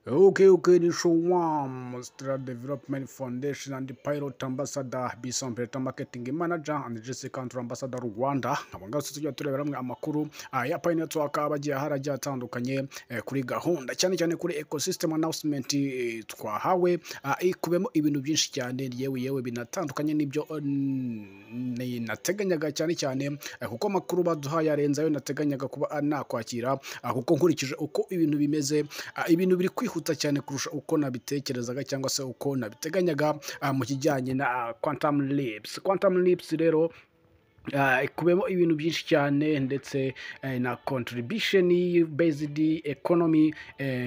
Okay, ni Showam Stellar Development Foundation and Pilot Ambassador, Bisompeta Marketing Manager and Jessica Country Ambassador Rwanda. Abo ngabo tujya turebera hamwe amakuru ya Pi Network aba agiye ahari agiye atandukanye kuri gahunda, cyane cyane kuri ecosystem announcement twahawe, ikubiyemo ibintu byinshi cyane, yewe yewe binatandukanye n'ibyo nateganyaga, cyane cyane kuko amakuru baduhaye arenze ayo nateganyaga kuba nakwakira, kuko nkurikije uko ibintu bimeze, ibintu biri kwihuta cyane kurusha uko nabitekerezaga cyangwa se uko nabiteganyaga mu kijyanye na Quantum Leaps. Quantum Leaps rero ikubiyemo ibintu byinshi cyane, ndetse na contribution based economy,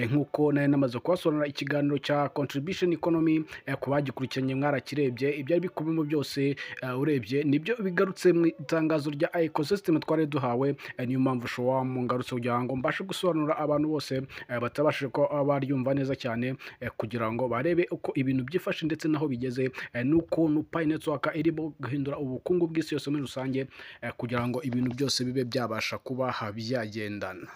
nk'uko nari namaze kubasobanurira ikiganiro cya contribution economy. Ku bagikurikiranye mwarakirebye, ibyari bikubiyemo byose urebye nibyo bigarutse mu itangazo rya ecosystem twari duhawe. Niyo mpamvu Showamu ngarutse kugira ngo mbashe gusobanurira abantu bose batabashije kuba baryumva neza cyane, kugira ngo barebe uko ibintu byifashe ndetse n'aho bigeze, n'ukuntu Pi Network irimo guhindura ubukungu bw'isi yose muri rusange, kugira ngo ibintu byose bibe byabasha kuba byagendana.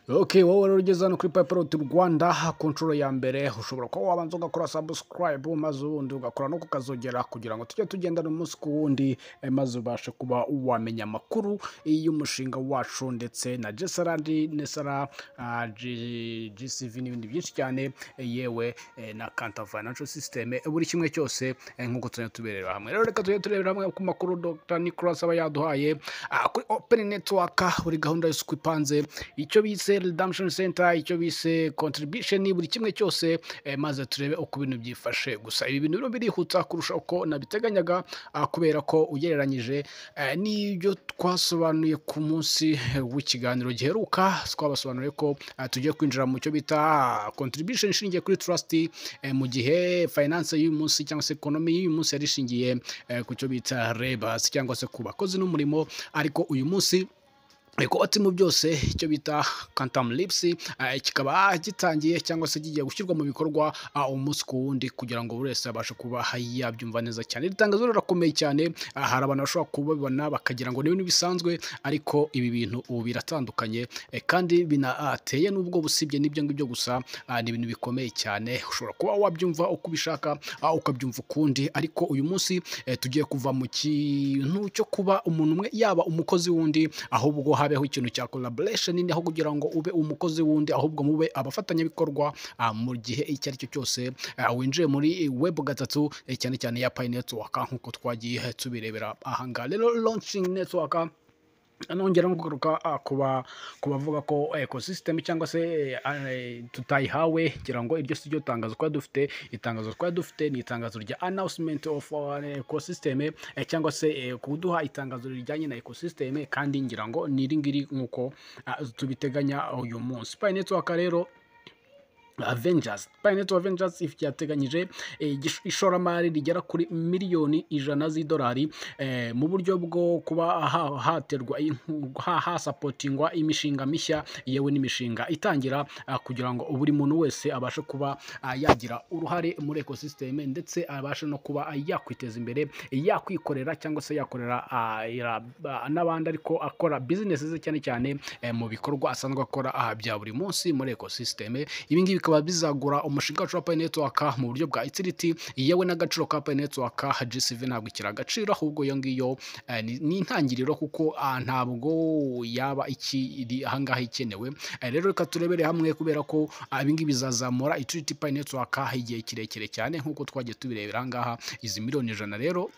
Okay, wowe rero ugeze hano kuri Pilot Rwanda ku nshuro ya mbere, ushobora kuba wabanza ugakora subscribe, maze ubundi ugakora no kukazogera kugira ngo tujye tugendana umunsi ku wundi, maze ubashe kuba wamenya amakuru y'umushinga wacu ndetse na Gesarand, Nesara, GCV n'ibindi byinshi cyane, yewe na Quantum Financial System, buri kimwe cyose, nk'uko tujya tuberera hamwe. Rero reka tujye turebera hamwe ku makuru Dr. Nicholas aba yaduhaye kuri Open Network, buri gahunda yose uko ipanze, icyo bise redemption center, icyo bise contribution, buri kimwe cyose, maze turebe uko ibintu byifashe. Gusa ibi bintu rero birihuta kurusha uko nabiteganyaga, kubera ko ugereranyije n'ibyo twasobanuye ku munsi w'ikiganiro giheruka, twabasobanuriye ko tugiye kwinjira mu cyo bita contribution ishingiye kuri trust, mu gihe finance y'uyu munsi cyangwa se economy y'uyu munsi yari ishingiye ku cyo bita labors cyangwa se ku bakozi n'umurimo. Ariko uyu munsi ati mu byose icyo bita Quantum Leaps kikaba gitangiye cyangwa se kigiye gushyirwa mu bikorwa umunsi ku wundi, kugira ngo buri wese abashe kuba yabyumva neza cyane. Iri tangazo rirakomeye cyane. Hari abantu bashobora kubibona bakagira ngo ni ibintu bisanzwe, ariko ibi bintu ubu biratandukanye, kandi binateye n'ubwo busibye n'ibyo ngibyo gusa, ni ibintu bikomeye cyane. Ushobora kuba wabyumva uko ubishaka, ukabyumva ukundi, ariko uyu munsi tugiye kuva mu kintu cyo kuba umuntu umwe yaba umukozi w'undi, ahubwo habeho ikintu cya collaboration, aho kugira ngo ube umukozi w'undi, ahubwo mube abafatanyabikorwa mu gihe icyo ari cyo cyose winjiye muri web 3, cyane cyane ya Pi Network, nk'uko twagiye tubirebera ahangaha. Rero launching network, nongera no kugaruka ku bavuga ko ecosystem cyangwa se tutayihawe, ngira ngo iryo si ryo tangazo twari dufite. Itangazo twari dufite ni itangazo rya announcement of ecosystem, cyangwa se kuduha itangazo rijyanye na ecosystem, kandi ngira ngo ni iri ngiri nk'uko tubiteganya uyu munsi. Pi Network rero Avengers, Pi Network Avengers yateganyije ishoramari rigera kuri miliyoni 100 z'idolari mu buryo bwo kuba haterwa hasupportingwa imishinga mishya, yewe n'imishinga itangira, kugira ngo buri muntu wese abashe kuba yagira uruhare muri ecosystem, ndetse abashe no kuba yakwiteza imbere, yakwikorera cyangwa se yakorera n'abandi, ariko akora business ze cyane cyane mu bikorwa asanzwe akora bya buri munsi muri ecosystem. Ibi ngibi bikaba bizagura umushinga wacu wa Pi Network mu buryo bwa utility, yewe n'agaciro ka Pi Network GCV ntabwo ikiri agaciro, ahubwo iyo ngiyo ni intangiriro, kuko ntabwo yaba ikiri ahangaha ikenewe. Rero reka turebere hamwe, kubera ko ibi ngibi bizazamura utility Pi Network igihe kirekire cyane, nk'uko twagiye tubirebera ahangaha. Izi miliyoni 100 rero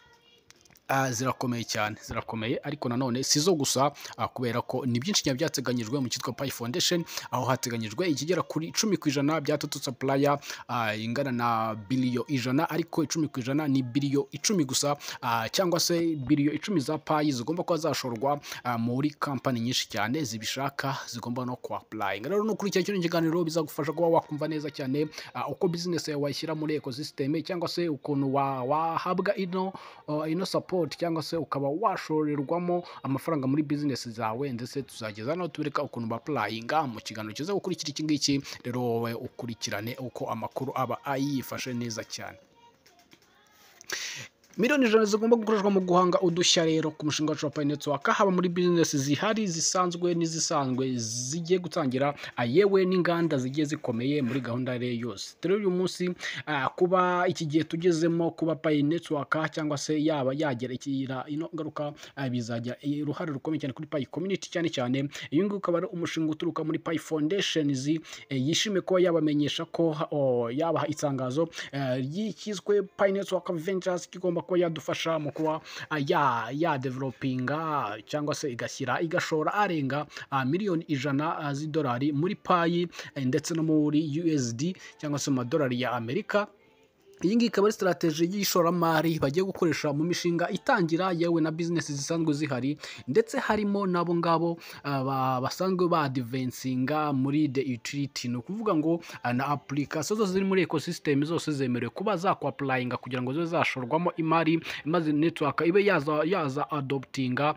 zirakomeye cyane, zirakomeye, ariko nanone si zo gusa, kubera ko ni byinshi cyane byateganyijwe mu cyitwa Pi Foundation, aho hateganyijwe ikigera kuri 10% bya total supply ingana na biliyo 100, ariko 10% ni biliyo 10 gusa, cyangwa se biliyo 10 za Pi zigomba kuba zashorwa muri kampani nyinshi cyane zibishaka, zigomba no ku applying. Rero nukurikira kino kiganiro bizagufasha kuba wakumva neza cyane uko business yawe wayishyira muri ecosystem, cyangwa se ukuntu wahabwa ino support, cyangwa se ukaba washorerwamo amafaranga muri business zawe, ndetse tuzageza no tubereka ukuntu ba-applyinga mu kiganiro kiza gukurikira iki ngiki. Rero wowe ukurikirane uko amakuru aba ayifashe neza cyane. 100 million zigomba gukoreshwa mu guhanga udushya rero ku mushinga wacu wa Pi Network, haba muri business zihari zisanzwe n'izisanzwe zigiye gutangira, yewe n'inganda zigiye zikomeye muri gahunda rero yose. Rero uyu munsi, kuba iki gihe tugezemo, kuba Pi Network cyangwa se yaba yagera ikigira ino ngaruka, bizagira uruhare rukomeye cyane kuri Pi community cyane cyane. Uyu nguyu ukaba ari umushinga uturuka muri Pi Foundations, yishimiye kuba yabamenyesha ko yabaha itangazo ryiswe Pi Network Ventures, kigomba kuba yadufasha mu kuba ya developinga cyangwa se igashyira, igashora arenga 100 miliyoni z'idolari muri Pi, ndetse no muri USD cyangwa se mu madolari ya Amerika. Iyi ngiyi ikaba ari strategy y'ishoramari bagiye gukoresha mu mishinga itangira, yewe na business zisanzwe zihari, ndetse harimo n'abo ngabo basanzwe ba advancinga muri the utility. Ni ukuvuga ngo na application zose ziri muri ecosystem zose zemerewe kuba zakwapplyinga kugira ngo zibe zashorwamo imari, maze network ibe yaza adoptinga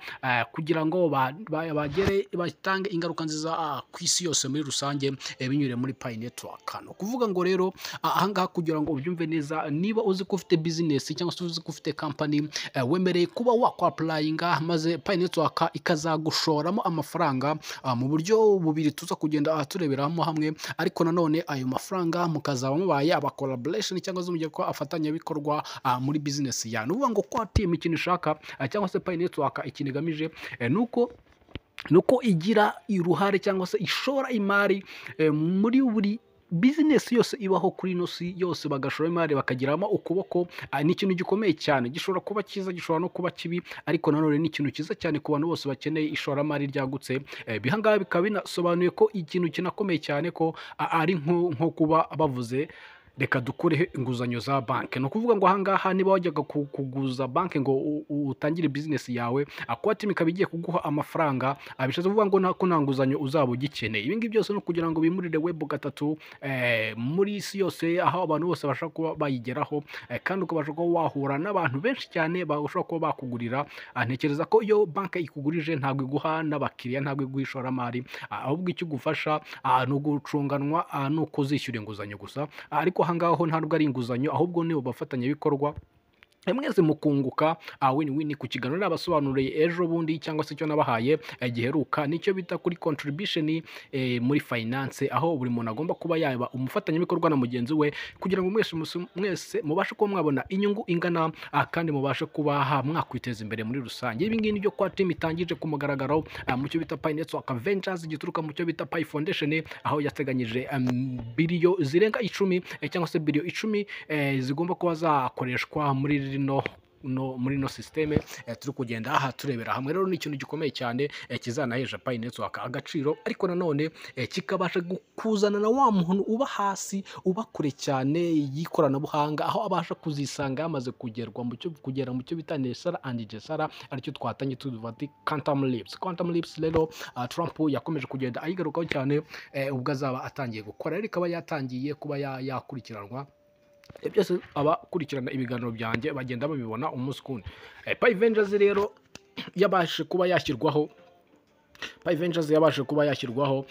kugira ngo bagere batange ingaruka nziza ku isi yose muri rusange, binyuriye muri Pi Network. Ni ukuvuga ngo rero ahangaha, kugira ngo ubyumve neza, niba uzi ko ufite business cyangwa se uzi ko ufite company, wemereye kuba wakwapplyinga, maze Pi Network ikazagushoramo amafaranga mu buryo bubiri tuza kugenda tureberamo hamwe. Ariko nanone ayo mafaranga mukazaba mubaye aba collaboration cyangwa se mugiye kuba abafatanyabikorwa muri business yawe. Ni ukuvuga ngo kwa team ikintu ishaka, cyangwa se Pi Network ikintu igamije, nuko igira uruhare cyangwa se ishora imari muri buri business yose ibaho kuri ino si yose, bagashora imari, bakagiramo ukuboko. Ni ikintu gikomeye cyane, gishobora kuba cyiza, gishobora no kuba kibi, ariko nanone ni ikintu cyiza cyane ku bantu bose bakeneye ishoramari ryagutse. Bihangaha bikaba binasobanuye ko ikintu kinakomeye cyane ko ari nko kuba bavuze: "Reka dukureho inguzanyo za banki." Ni ukuvuga ngo ahangaha niba wajyaga kuguza banki ngo utangire business yawe, Core Team ikaba igiye kuguha amafaranga, bishatse kuvuga ngo ko nta nguzanyo uzaba ugikeneye. Ibi ngibi byose ni ukugira ngo bimurire Web 3 muri isi yose, aho abantu bose babasha kuba bayigeraho, kandi ukabasha kuba wahura n'abantu benshi cyane bashobora kuba bakugurira. Ntekereza ko iyo banki ikugurije ntabwo iguha n'abakiriya, ntabwo iguha ishoramari, ahubwo icyo igufasha ni ugucunganwa ni uko uzishyura inguzanyo gusa. Ariko ahangaha ho ntabwo ari inguzanyo, ahubwo ni abafatanyabikorwa mwese mukunguka, win win. Ku kiganiro nabasobanuriye ejo bundi cyangwa se icyo nabahaye giheruka, nicyo bita kuri contribution muri finance, aho buri muntu agomba kuba yaba umufatanyabikorwa na mugenzi we kugira ngo mwese mwese mubashe kuba mwabona inyungu ingana, kandi mubashe kuba mwakwiteza imbere muri rusange. Ibi ngibi nibyo Core Team itangije ku mugaragaro mu cyo bita Pi Network Ventures, gituruka mu cyo bita Pi Foundation, aho yateganyije biliyo zirenga 10, cyangwa se biliyo 10, zigomba kuba zakoreshwa muri rino no muri no système turi kugenda aha turebera hamwe. Rero ni ikintu gikomeye cyane, kizanahesha Pi Network agaciro, ariko nanone kikabasha kuzana na wa muntu uba hasi, uba kure cyane y'ikoranabuhanga, aho abasha kuzisanga yamaze kugerwa mu cyo kugera mu cyo bita NESARA and GESARA, aricyo twatangiye tuvuga ati quantum leaps. Quantum leaps rero, Trump yakomeje kugenda ayigarukaho cyane, ubwo azaba atangiye gukora rero ikaba yatangiye kuba yakurikiranwa. Ibyo byose abakurikirana ibiganiro byanjye bagenda babibona umunsi ku wundi. Pi Ventures rero yabashije kuba yashyirwaho, Pi Ventures yabashije kuba yashyirwaho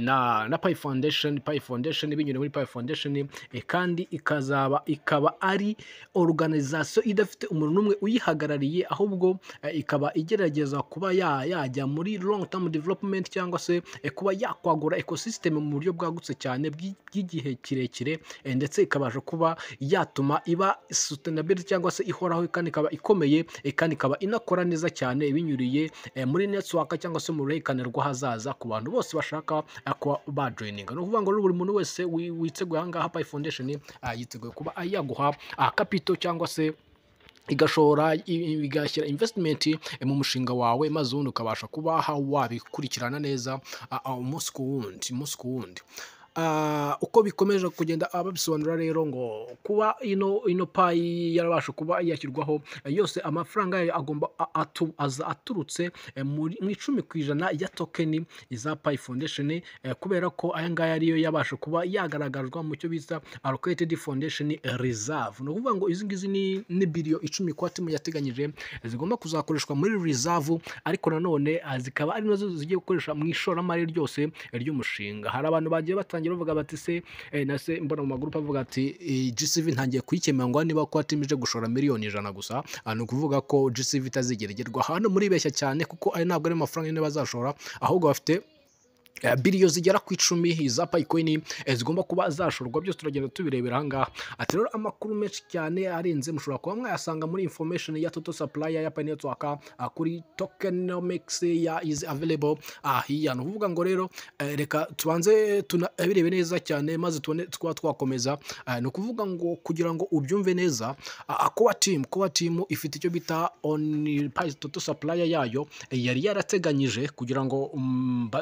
na Pi Foundation, Pi Foundation binyuriye muri Pi Foundation, kandi ikazaba ikaba ari organization idafite umuntu n'umwe uyihagarariye, ahubwo ikaba igerageza kuba yajya muri long term development cyangwa se kuba yakwagura ecosystem mu buryo bwagutse cyane bw'igihe kirekire, ndetse ikabasha kuba yatuma iba sustainability cyangwa se ihoraho, kandi ikaba ikomeye, kandi ikaba inakora neza cyane binyuriye muri network cyangwa se mu ruhererekane rw'ahazaza ku bantu bose bashaka kuba bajoininga. Ni ukuvuga ngo rero buri muntu wese witeguye aha ngaha, Pi Foundation yiteguye kuba yaguha capital cyangwa se igashora igashyira investment mu mushinga wawe, maze ubundi ukabasha kuba wabikurikirana neza umunsi ku wundi, umunsi ku wundi. Uko bikomeje kugenda babisobanura rero, ngo kuba ino Pi yarabasha kuba yashyirwaho, yose amafaranga yayo agomba aza aturutse mu 10% ya token za Pi Foundation, kubera ko aya ngaya ariyo yabasha kuba yagaragazwa mu cyo bita allocated foundation reserve. Ni ukuvuga ngo izi ngizi ni biliyo 10 Core Team yateganyije zigomba kuzakoreshwa muri reserve, ariko nanone zikaba ari nazo zigiye gukoresha mu ishoramari ryose ry'umushinga. Hari abantu bagiye batangira batangira bavuga bati se na se mbona mu magurupe avuga ati GCV ntangiye kuyikemangwa niba Core Team ije gushora miliyoni 100 gusa. Ni ukuvuga ko GCV itazigera igerwa hano. Muribeshya cyane, kuko ayo ntabwo ari amafaranga nyine bazashora, ahubwo bafite biliyo zigera ku 10 za Pi Coin zigomba kuba zashorwa. Byose turagenda tubirebera ahangaha. Ati rero amakuru menshi cyane arenze mushobora kuba mwayasanga muri information ya total supply ya Pi Network kuri tokenomics ya is available hiya. Ni ukuvuga ngo rero reka tubanze tunabirebe neza cyane, maze tubone twaba twakomeza. Ni ukuvuga ngo kugira ngo ubyumve neza, Core Team ifite icyo bita on Pi total supply yayo yari yarateganyije kugira ngo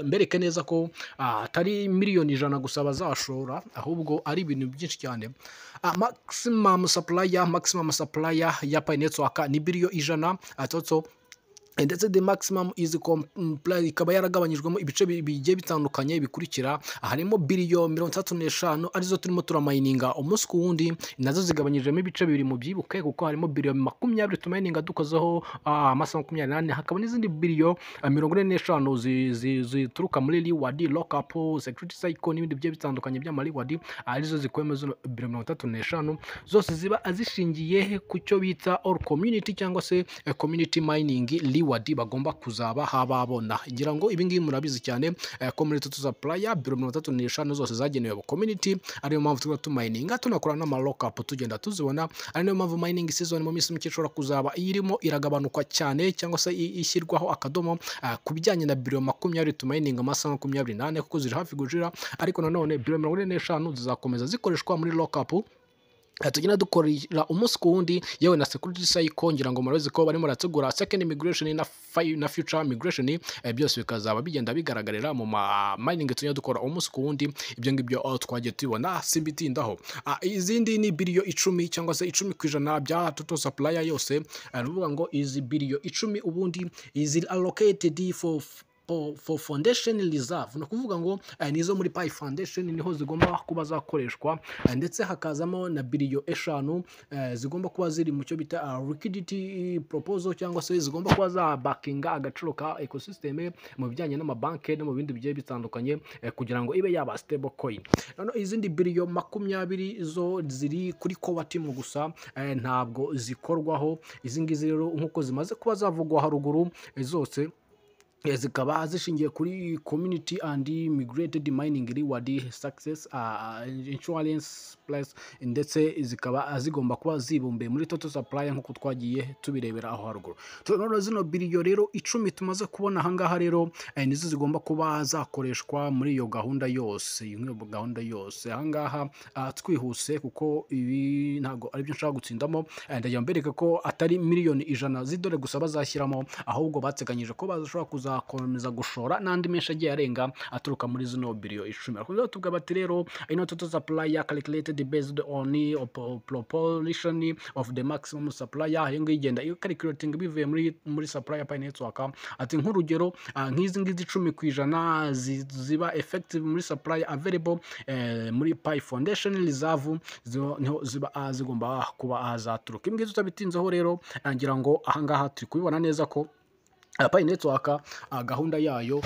mbereke neza ko atari miliyoni 100 gusa bazashora, ahubwo ari ibintu byinshi cyane. Maximum supply ya Pi Network ni biliyo 100 total, ndetse the maximum is compli ikaba yaragabanyijwemo ibice bigiye bitandukanye bikurikira. Harimo biliyo 35 arizo turimo turamayininga umunsi ku wundi, nazo zigabanyijemo ibice bibiri, mu byibuke, kuko harimo biliyo 20 tumayininga dukozeho amasaha 24, hakaba n'izindi biliyo 45 zituruka muri reward, lockup, security cycle n'ibindi bigiye bitandukanye by'ama reward, arizo zikubiyemo zino biliyo 35. Zose ziba zishingiye ku cyo bita all community cyangwa se community mining reward bagomba kuzaba hababona. Ngira ngo ibi ngibi murabizi cyane ko muri total supply biliyo 35 zose zagenewe community, ariyo mpamvu tuba tumayininga, tunakora n'ama lockup, tugenda tuzibona. Ari nayo mpamvu mining season mu minsi mike ishobora kuzaba irimo iragabanuka cyane cyangwa se ishyirwaho akadomo ku bijyanye na biliyo 20 tumayininga amasaha 24, kuko ziri hafi gushira. Ariko nanone biliyo 45 zizakomeza zikoreshwa muri lockup tugenda dukorera umunsi ku wundi, yewe na security cycle. Ngira ngo murabizi ko barimo barategura second migration na future migration, byose bikazaba bigenda bigaragarira mu ma mining tugenda dukora umunsi ku wundi. Ibyo ngibyo aho twagiye tubibona, simbitindaho. Izindi ni biliyo 10 cyangwa se 10% bya total supply yose. Ni ukuvuga ngo izi biliyo 10 ubundi izi allocated for foundation reserve, ni ukuvuga ngo nizo muri Pi Foundation niho zigomba kuba zakoreshwa, ndetse hakazamo na biliyo 5 zigomba kuba ziri mu cyo bita liquidity proposal, cyangwa se zigomba kuba zabakinga agaciro ka ecosystem mu bijyanye n'amabanki no mu bindi bigiye bitandukanye, kugira ngo ibe yaba stable coin. Noneho izindi biliyo 20 zo ziri kuri core team gusa, ntabwo zikorwaho. Izi ngizi rero, nk'uko zimaze kuba zavugwa haruguru, zose zikaba zishingiye kuri community and migrated mining reward success insurance plus, ndetse zikaba zigomba kuba zibumbiye muri total supply nk'uko twagiye tubirebera aho haruguru. Noneho zino biliyo rero 10 tumaze kubona ahangaha rero nizo zigomba kuba zakoreshwa muri iyo gahunda yose, iyo gahunda yose ahangaha. Twihuse kuko ibi ntabwo aribyo nshaka gutsindamo. Ndagira mbereke ko atari miliyoni 100 z'idolari gusa bazashyiramo, ahubwo bateganyije ko bazashobora kuzakomeza gushora n'andi menshi agiye arenga aturuka muri zino biliyo 10. Barakomeza batubwira bati rero ino total supply calculated based on proportion of the maximum supply. Iyo ngiyo igenda iyo calculating bivuye muri supply ya Pi Network. Ati nk'urugero nk'izi ngizi 10% ziba effective muri supply available muri Pi Foundation Reserve, niho ziba zigomba kuba zaturuka. Ibi ngibi tutabitinzeho rero, ngira ngo ahangaha turi kubibona neza ko Pi Network gahunda yayo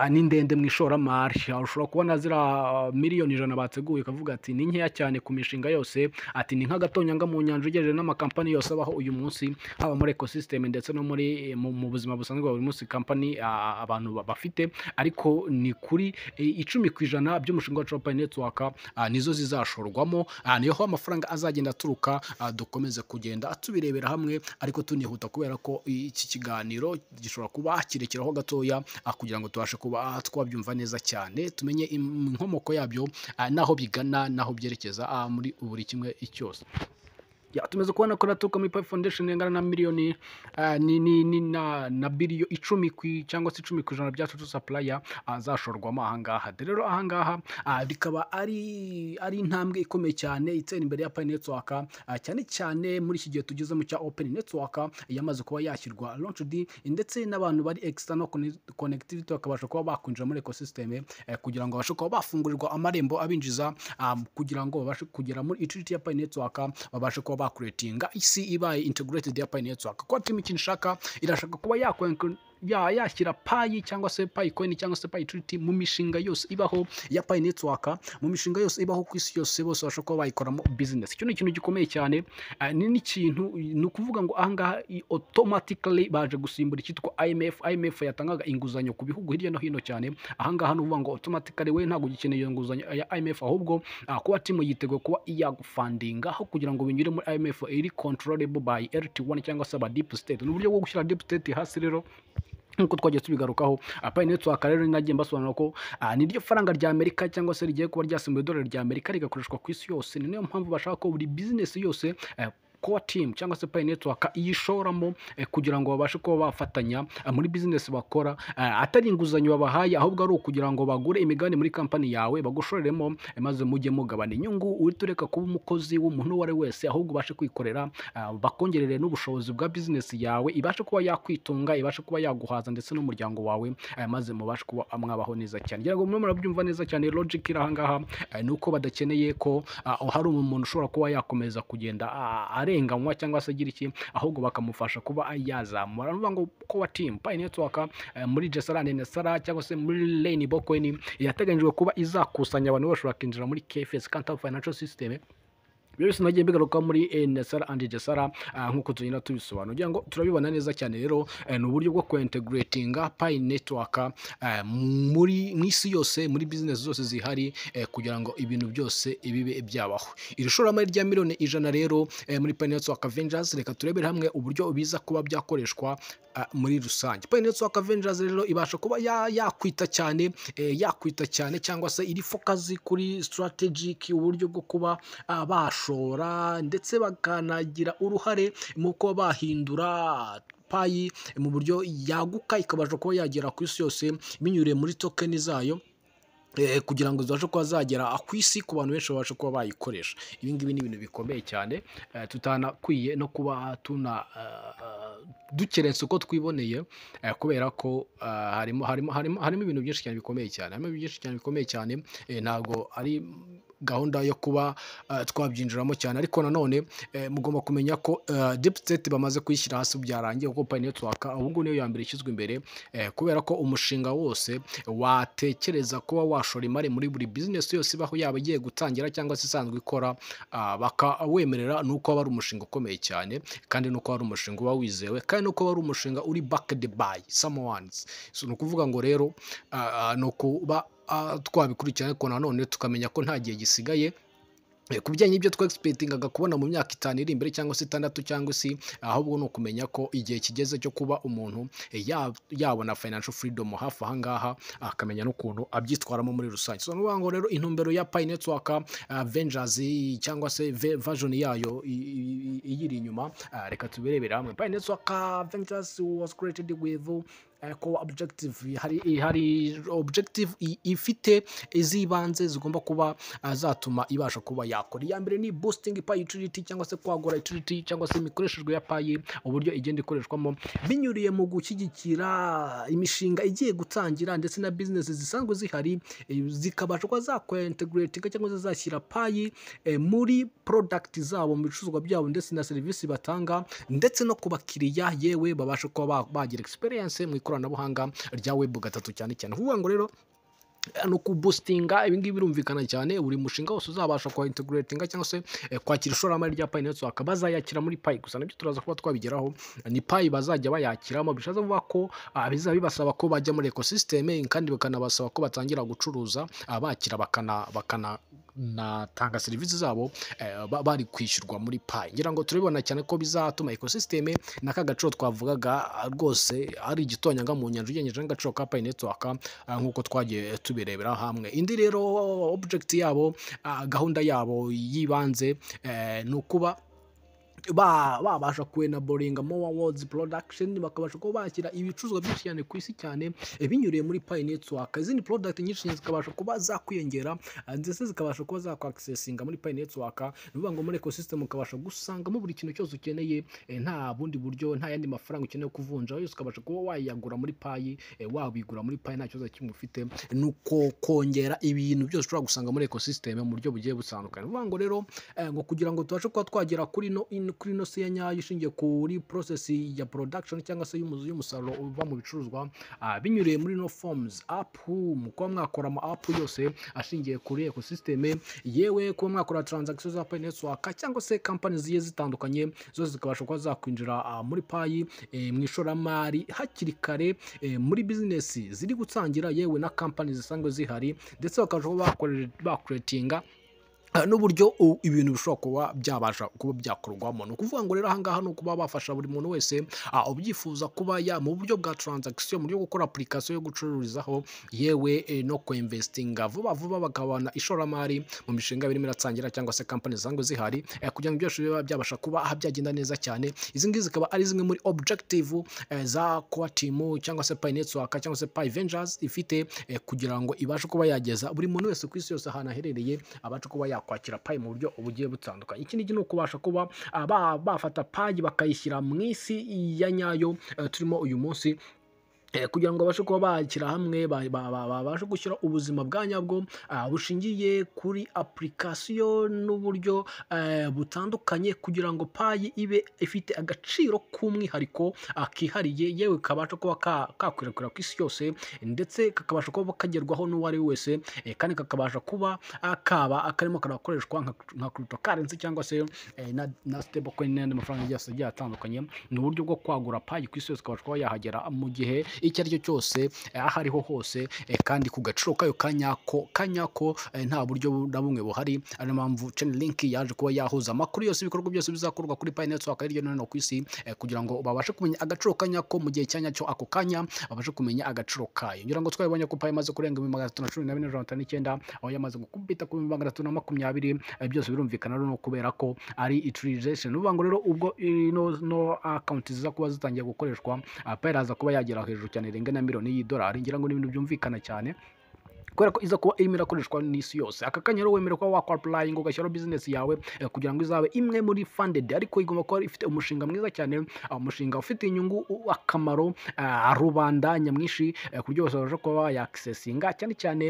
ni ndende mu ishoramari. Ushobora kubona ziriya miliyoni 100 bateguye ukavuga ati ni nkeya cyane ku mishinga yose, ati ni nk'agatonyanga mu nyanja ugereranije n'amakampani yose abaho uyu munsi, haba muri ecosystem ndetse no muri mu buzima busanzwe bwa buri munsi, kampani abantu bafite. Ariko ni kuri 10% by'umushinga wacu wa Pi Network nizo zizashorwamo, niho amafaranga azagenda aturuka. Dukomeze kugenda tubirebera hamwe, ariko tunihuta kubera ko iki kiganiro gishobora kuba kirekeraho gatoya, kugira ngo tubashe kuba twabyumva neza cyane, tumenye inkomoko yabyo, n'aho bigana n'aho byerekeza muri buri kimwe cyose. Ya, tumaze kubona ko naturuka muri Pi Foundation ingana na miliyoni ni na biliyo 10 cyangwa se 10% bya total supply azashorwamo ahangaha. Rero ahangaha bikaba ari intambwe ikomeye cyane itera imbere ya Pi Network, cyane cyane muri iki gihe tugezemo cya open network yamaze kuba yashyirwa launched, ndetse n'abantu bari external connectivity bakabasha kuba bakwinjira muri ecosystem, kugira ngo babashe kuba bafungurirwa amarembo abinjiza, kugira ngo babashe kugera muri utility ya Pi Network, babashe kuba bakuretinga isi ibaye integrated ya Pi Network. Kuko team ikintu ishaka, irashaka kuba yakora yashyira Pi cyangwa se Pi coin cyangwa se Pi utility mu mishinga yose ibaho ya Pi Network, mu mishinga yose ibaho ku isi yose, bose babasha kuba bayikoramo business. Icyo ni ikintu gikomeye cyane. Ni n'ikintu, ni ukuvuga ngo ahangaha automatically baje gusimbura icyitwa IMF. IMF yatangaga inguzanyo ku bihugu hirya no hino cyane. Ahangaha ni ukuvuga ngo automatically we ntabwo ugikeneye iyo nguzanyo ya IMF, ahubwo kuba team yiteguye kuba yagufundinga aho kugira ngo binyure muri IMF iri controllable by LT1 cyangwa se aba deep state. Ni uburyo bwo gushyira deep state hasi rero, nk'uko twagiye tubigarukaho. Pi Network rero nagiye mbasobanura ko niryo faranga rya Amerika cyangwa se rigiye kuba ryasimbuye idolari rya Amerika, rigakoreshwa ku isi yose. Ni nayo mpamvu bashaka ko buri business yose Core Team cyangwa se Pi Network iyishoramo kugira ngo babashe kuba bafatanya muri business bakora, atari inguzanyo babahaye, ahubwo ari ukugira ngo bagure imigabane muri company yawe, bagushoreremo, maze mujye mugabana inyungu, uhite ureka kuba umukozi w'umuntu uwo ari we wese, ahubwo ubashe kwikorera, bakongerere n'ubushobozi bwa business yawe, ibashe kuba yakwitunga, ibashe kuba yaguhaza ndetse n'umuryango wawe, maze mubashe kuba mwabaho neza cyane. Ngira ngo murimo murabyumva neza cyane. Logic iri ahangaha ni uko badakeneye ko hari umuntu ushobora kuba yakomeza kugenda arenganywa cyangwa se agira iki, ahubwo bakamufasha kuba yazamura. Ni ukuvuga ngo Core Team Pi Network muri Gesara and Nesara cyangwa se muri Rainbow Coin yateganyijwe kuba izakusanya abantu bose bakinjira muri QFS, Quantum Financial System. Ibyo byose nagiye bigaruka muri Nesara and Gesara, nk'uko tugenda tubisobanura, kugira ngo turabibona neza cyane. Rero ni uburyo bwo kuintegratinga Pi Network muri mu isi yose, muri business zose zihari, kugira ngo ibintu byose bibe byabaho. Iri shoramari rya miliyoni 100 rero muri Pi Network Ventures, reka turebere hamwe uburyo biza kuba byakoreshwa muri rusange. Pi Network Ventures rero ibasha kuba yakwita cyane cyangwa se iri focus kuri strategic, uburyo bwo kuba bashora ndetse bakanagira uruhare mu kuba bahindura Pi mu buryo yaguka, ikabasha kuba yagera ku isi yose binyuriye muri token zayo, kugira ngo zibashe kuba zagera ku isi, ku bantu benshi babashe kuba bayikoresha. Ibi ngibi ni ibintu bikomeye cyane, tutanakwiye no kuba tuna dukerensa uko twiboneye, kubera ko harimo ibintu byinshi cyane bikomeye cyane, harimo ibintu byinshi cyane bikomeye cyane. Ntabwo ari gahunda yo kuba twabyinjiramo cyane, ariko nanone mugomba kumenya ko deep state bamaze kuyishyira hasi, byarangiye, kuko Pi Network ubu ngubu niyo ya mbere ishyizwe imbere, kubera ko umushinga wose watekereza kuba washora imari muri buri business yose ibaho, yaba igiye gutangira cyangwa se isanzwe ikora, bakawemerera, ni uko aba ari umushinga ukomeye cyane, kandi nuko ari umushinga uba wizewe, kandi nuko aba ari umushinga uri backed by someone. So, ni ukuvuga ngo rero ni ukuba twabikurikirana, ariko nanone tukamenya ko nta gihe gisigaye ku bijyanye n'ibyo twexpectingaga kubona mu myaka 5 iri imbere cyangwa se 6 cyangwa se, ahubwo ni ukumenya ko igihe kigeze cyo kuba umuntu yabona financial freedom hafi aha ngaha, akamenya n'ukuntu abyitwaramo muri rusange. So, ni ukuvuga ngo rero intumbero ya Pi Network Ventures cyangwa se version yayo iyiri inyuma, reka tubirebere hamwe. Pi Network Ventures was created with core objective. Hari objective ifite iz'ibanze zigomba kuba zatuma ibasha kuba yakora. Iya mbere ni boosting Pi utility cyangwa se kwagura utility cyangwa se imikoresherezwe ya Pi, uburyo igenda ikoreshwamo binyuriye mu gushyigikira imishinga igiye gutangira ndetse na business zisanzwe zihari, zikabasha kuba zakora integrating cyangwa se zashyira Pi muri product zabo, mu bicuruzwa byabo ndetse na serivisi batanga, ndetse no ku bakiriya yewe babasha kuba bagira experience mu ikoranabuhanga rya web 3 cyane cyane. Kuvuga ngo rero ni ukuboostinga ibi ngibi birumvikana cyane. Buri mushinga wose uzabasha kwa integratinga cyangwa se kwakira ishoramari rya Pi Network, bazayakira muri Pi gusa, nabyo turaza kuba twabigeraho. Ni Pi bazajya bayakiramo, bishatse kuvuga ko bizaba bibasaba ko bajya muri ecosystem, kandi bakanabasaba ko batangira gucuruza, bakira bakana natanga serivisi zabo bari kwishyurwa muri Pi. Ngira ngo turabibona cyane ko bizatuma ecosystem na ka gaciro twavugaga rwose ari igitonyanga mu nyanja ugereranyije n'agaciro ka Pi Network, nk'uko twagiye tubirebera hamwe. Indi rero object yabo, gahunda yabo y'ibanze, ni ukuba babasha kuenablinga more words production, bakabasha kuba bashyira ibicuruzwa byinshi cyane ku isi cyane, binyuriye muri Pi Network. Izindi product nyinshi cyane zikabasha kuba zakwiyongera, ndetse zikabasha kuba zakwaccessinga muri Pi Network. Ni ukuvuga ngo muri ecosystem ukabasha gusangamo buri kintu cyose ukeneye, nta bundi buryo, nta yandi mafaranga ukeneye kuvunja, yose ukabasha kuba wayagura muri Pi, wabigura muri Pi nta kibazo kimwe ufite. Ni uko kongera ibintu byose ushobora gusanga muri ecosystem mu buryo bugiye butandukanye. Ni ukuvuga ngo rero ngo kugira ngo tubashe kuba twagera kuri ino kuri ino si ya nyayo ishingiye kuri process ya production cyangwa se y'umusaruro uva mu bicuruzwa, binyuriye muri no forms app, mu kuba mwakora ama app yose ashingiye kuri ecosystem, yewe kuba mwakora transaction za Pi Network cyangwa se company zigiye zitandukanye zose zikabasha kuba zakwinjira muri Pi mu ishoramari hakiri kare, muri business ziri gutangira, yewe na company zisanzwe zihari, ndetse bakabasha kuba bacreatinga n'uburyo ibintu bishobora kuba byabasha kuba byakorwamo. Ni ukuvuga ngo rero ahangaha ni ukuba bafasha buri muntu wese ubyifuza kuba ya mu buryo bwa transaction, mu buryo bwo gukora application yo gucururizaho, yewe no kuinvestinga vuba vuba, bakabona ishoramari mu mishinga birimo iratangira cyangwa se company zisanzwe zihari, kugira ngo byose bibe byabasha kuba byagenda neza cyane. Izi ngizi zikaba ari zimwe muri objective za core team cyangwa se Pi Network cyangwa se Pi Ventures ifite, kugira ngo ibashe kuba yageza buri muntu wese ku isi yose ahantu aherereye, abashe kuba yakwakira Pi mu buryo bugiye butandukanye. Ikindi ni ukubasha kuba bafata Pi bakayishyira mu isi ya nyayo turimo uyu munsi, kugira ngo babashe kuba bashyira hamwe, babashe gushyira ubuzima bwa nyabwo bushingiye kuri application n'uburyo butandukanye, kugira ngo Pi ibe ifite agaciro k'umwihariko kihariye, yewe kabasha kuba kakwirakwira ku isi yose, ndetse kakabasha kuba kagerwaho n'uwo ari we wese, kandi kakabasha kuba kaba karimo karakoreshwa nka cryptocurrency cyangwa se na stablecoin n'andi mafaranga yose agiye atandukanye. Ni uburyo bwo kwagura Pi ku isi yose, ikabasha kuba yahagera mu gihe icyo ari cyo cyose, aho ariho hose, kandi ku gaciro kayo kanyako kanyako, nta buryo na bumwe buhari. Ariyo mpamvu Chainlink yaje kuba yahuza amakuru yose, ibikorwa byose bizakorwa kuri Pi Network hirya no hino ku isi, kugira ngo babashe kumenya agaciro kanyako mu gihe cya nyacyo, ako kanya babashe kumenya agaciro kayo. Ngira ngo twabibonye ko Pi imaze kurenga 314,559, aho yamaze gukubita ku 320. Byose birumvikana rero kubera ko ari utilization. Ni ukuvuga ngo rero ubwo ino no account ziza kuba zitangiye gukoreshwa, Pi iraza kuba yagera hejuru cyane, irenga na miliyoni y'idolari. Ngira ngo ni ibintu byumvikana cyane kubera ko iza kuba irimo irakoreshwa n'isi yose. Aka kanya rero wemerewe kuba wakora applying, ugashyiraho business yawe, kugira ngo izabe imwe muri funded, ariko igomba kuba ifite umushinga mwiza cyane, umushinga ufite inyungu, akamaro rubanda nyamwinshi, ku buryo bose babasha kuba bayaccessinga, cyane cyane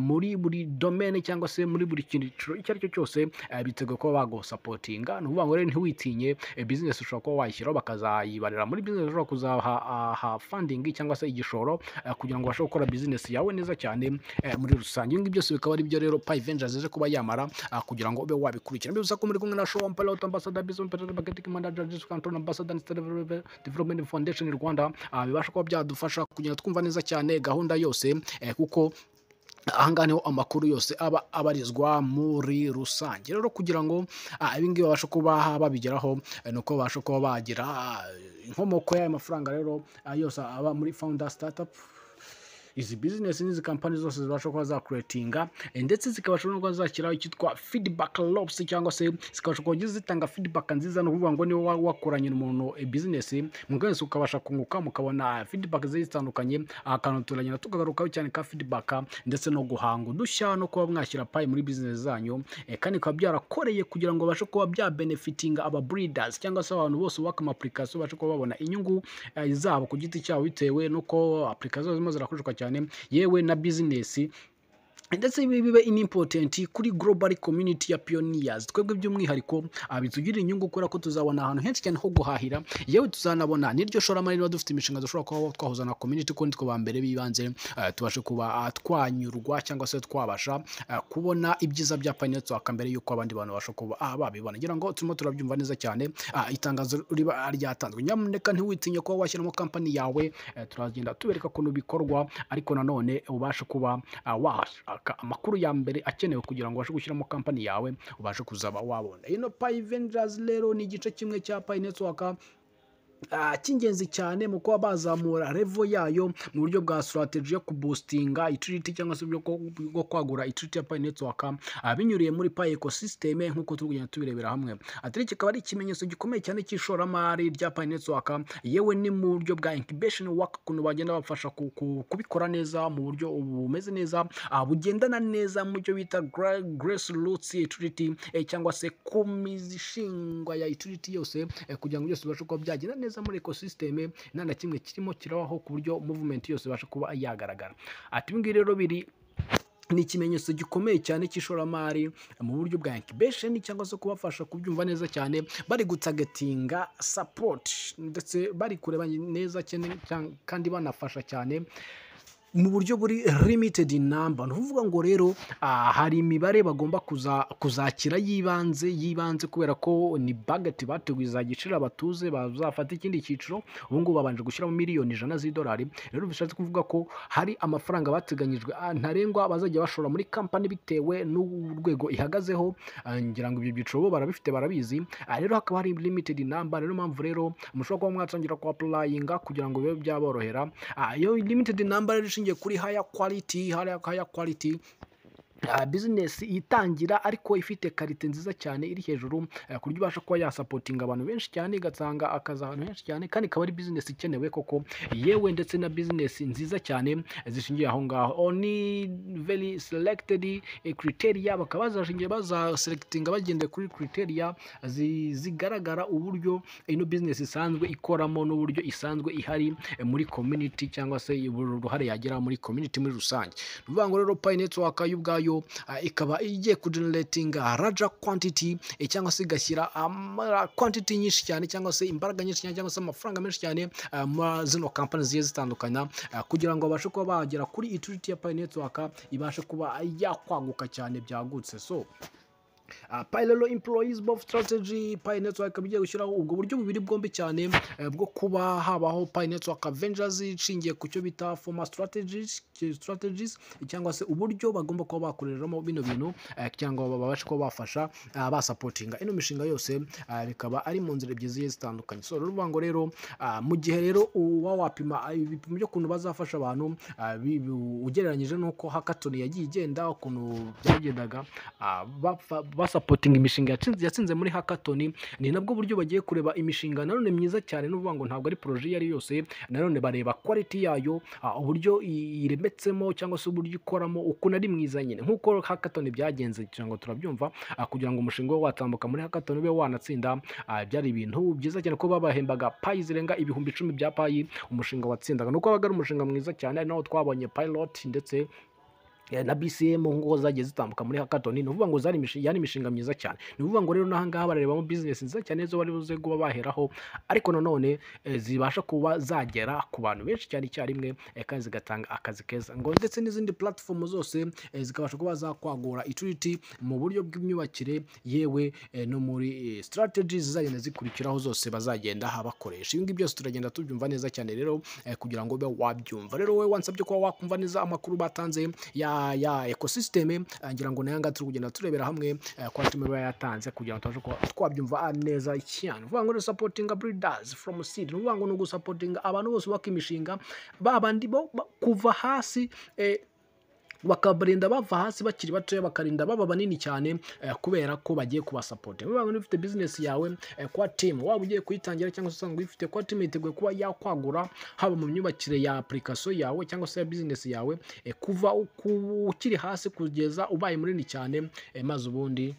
muri buri domaine cyangwa se muri buri cyiciro icyo ari cyo cyose, biteguye kuba bagusupportinga. Ni ukuvuga ngo rero ntiwitinye, business ushobora kuba wayishyiraho bakazayibarira muri business ushobora kuzaha funding cyangwa se igishoro, kugira ngo ubashe gukora business yawe neza cyane muri rusange. Ibi ngibi byose bikaba ari byo rero Pi Ventures ije kuba yamara, kugira ngo ube wabikurikira. Mbibutsa ko muri kumwe na Show Pilot Ambassador, Business Marketing Manager, Digital Control Ambassador, Development Foundation Rwanda, bibasha kuba byadufasha kugira twumva neza cyane gahunda yose, kuko ahangaha niho amakuru yose aba abarizwa muri rusange. Rero kugira ngo ibi ngibi babashe kuba babigeraho, ni uko babasha kuba bagira inkomoko y'aya mafaranga rero yose aba muri founder startup, izi business n'izi company zose zibasha kuba zacreatinga, ndetse zikabasha no kuba zashyiraho icyitwa feedback loops, cyangwa se zikabasha kuba zitanga feedback nziza. Ni ukuvuga ngo niba wakoranye n'umuntu business mwese ukabasha kunguka, mukabona feedback zigiye zitandukanye. Akantu turagenda tukagarukaho cyane ka feedback, ndetse no guhanga udushya no kuba mwashyira Pi muri business zanyu, kandi bikaba byarakoreye kugira ngo babashe kuba bya benefitinga aba breeders cyangwa se abantu bose bubaka ama application, babashe kuba babona inyungu zabo ku giti cyabo, bitewe n'uko application zirimo zirakoreshwa cyane, yewe na business, ndetse ibi bibe important kuri global community ya pioneers. Twebwe by'umwihariko bitugirira inyungu kubera ko tuzabona ahantu henshi cyane ho guhahira, yewe tuzanabona n'iryo shoramari niba dufite imishinga dushobora kuba twahuza na community, ko nitwe ba mbere b'ibanze tubashe kuba twanyurwa cyangwa se twabasha kubona ibyiza bya Pi Network mbere y'uko abandi bantu babasha kuba babibona. Ngira ngo turimo turabyumva neza cyane. Itangazo riba ryatanzwe, nyamuneka ntiwitinye kuba washyiramo company yawe. Turagenda tubereka ukuntu bikorwa, ariko nanone ubashe kuba washaka amakuru ya mbere akenewe kugira ngo ubashe gushyiramo company yawe, ubashe kuzaba wabona ino Pi Ventures. Rero ni igice kimwe cya Pi Network cy'ingenzi cyane mu kuba bazamura level yayo mu buryo bwa strategy yo kuboostinga utility cyangwa se uburyo bwo kwagura utility ya Pi Network, binyuriye muri Pi ecosystem, nk'uko turi kugenda tubirebera hamwe. Atari kikaba ari ikimenyetso gikomeye cyane cy'ishoramari rya Pi Network, yewe ni mu buryo bwa incubation work, ukuntu bagenda bafasha kubikora neza mu buryo bumeze neza, bugendana neza mu cyo bita grassroots utility, cyangwa se ku mizi ishingwa ya utility yose, kugira ngo byose bibashe kuba byagenda neza muri ecosystem, nta na kimwe kirimo kirabaho, ku buryo movement yose ibasha kuba yagaragara. Ati ibi ngibi rero biri Ni ikimenyetso gikomeye cyane cy'ishoramari mu buryo bwa incubation, cyangwa se kubafasha kubyumva neza cyane. Bari gutargetinga support, ndetse bari kureba neza cyane kandi banafasha cyane mu buryo buri limited number. Ni ukuvuga ngo rero hari imibare bagomba kuzakira y'ibanze, kubera ko ni budget bateguye izagicira abatuze bazafata ikindi cyiciro. Ubu ngubu babanje gushyiramo miliyoni 100 z'idolari. Rero bishatse kuvuga ko hari amafaranga bateganyijwe ntarengwa bazajya bashora muri kampani bitewe n'urwego ihagazeho. Ngira ngo ibyo byiciro bo barabifite, barabizi. Rero hakaba hari limited number. Rero mpamvu rero mushobora kuba mwatangira ku applyinga kugira ngo bibe byaborohera. Iyo limited number rero ishingiye kuri higher quality business itangira ariko ifite qualité nziza cyane iri hejuru, ku buryo ibasha kuba yasupportinga abantu benshi cyane, igatanga akazi ahantu henshi cyane, kandi ikaba ari business ikenewe koko, yewe ndetse na business nziza cyane zishingiye aho ngaho on very selected criteria. Bakaba bazashingiye, bazaselectinga bagendeye kuri criteria zigaragara uburyo ino business isanzwe ikoramo n'uburyo isanzwe ihari muri community, cyangwa se uruhare yagira muri community muri rusange. Ni ukuvuga ngo rero Pi Network yo ubwayo ikaba igiye kugeneratinga larger quantity, cyangwa se igashyira quantity nyinshi cyane, cyangwa se imbaraga nyinshi cyane, cyangwa se amafaranga menshi cyane muri zino kampani zigiye zitandukana, kugira ngo babashe kuba bagera kuri utility ya Pi Network, ibashe kuba yakwaguka cyane byagutse. So parallel employs both strategy. Pi Network ikaba igiye gushyiraho ubwo buryo bubiri bwombi cyane, bwo kuba habaho Pi Network Ventures ishingiye ku cyo bita former strategies, cyangwa se uburyo bagomba kuba bakoreramo bino bintu, cyangwa babashe kuba bafasha, basupportinga ino mishinga yose, bikaba ari mu nzira ebyiri zigiye zitandukanye. So rero uvuga ngo rero mu gihe rero uba wapima ibipimo by'ukuntu bazafasha abantu, ugereranyije n'uko hackathon yagiye igenda, ukuntu byagendaga, basupportinga imishinga yatsinze muri hackathon, ni nabwo buryo bagiye kureba imishinga nanone myiza cyane. Ni ukuvuga ngo ntabwo ari projet iyo ari yose, nanone bareba quality yayo, uburyo iremetsemo, cyangwa se uburyo ikoramo, ukuntu ari mwiza nyine, nk'uko hackathon byagenze, kugira ngo turabyumva. Kugira ngo umushinga ube watambuka muri hackathon, ube wanatsinda, byari ibintu byiza cyane ko babahembaga Pi zirenga 10,000 bya Pi umushinga watsindaga, nuko wabaga ari umushinga mwiza cyane. Ari naho twabonye pilot ndetse na BCM ngo zagiye zitambuka muri hackathon. Ni ukuvuga ngo yari imishinga myiza cyane. Ni ukuvuga ngo rero n'aha ngaha barebamo business nziza cyane zo bari buze kuba baheraho, ariko nanone zibasha kuba zagera ku bantu benshi cyane icyarimwe, kandi zigatanga akazi keza, ngo ndetse n'izindi platform zose zikabasha kuba zakwagura utility mu buryo bw'imyubakire, yewe no muri strategies zizagenda zikurikiraho zose bazagenda bakoresha. Ibi ngibi byose turagenda tubyumva neza cyane rero, kugira ngo ube wabyumva. Rero wowe wansabye kuba wakumva neza amakuru batanze ya ecosystem, ngira ngo nayo ngaha turi kugenda turebera hamwe kwa team iba yatanze kugira ngo tubashe kuba twabyumva neza cyane. Uvuga ngo rero supporting builders from seed, ni ukuvuga ngo ni ugusupportinga abantu bose bubaka imishinga, babandi bo kuva hasi, bakabarinda bava hasi bakiri batoya, bakarinda baba banini cyane, kubera ko bagiye kubasupporta. Niba ufite business yawe kwa team, waba ugiye kuyitangira cyangwa se usanzwe uyifite, kwa team yiteguye kuba yakwagura haba mu myubakire ya application yawe cyangwa se ya business yawe, kuva ukiri hasi kugeza ubaye munini cyane, maze ubundi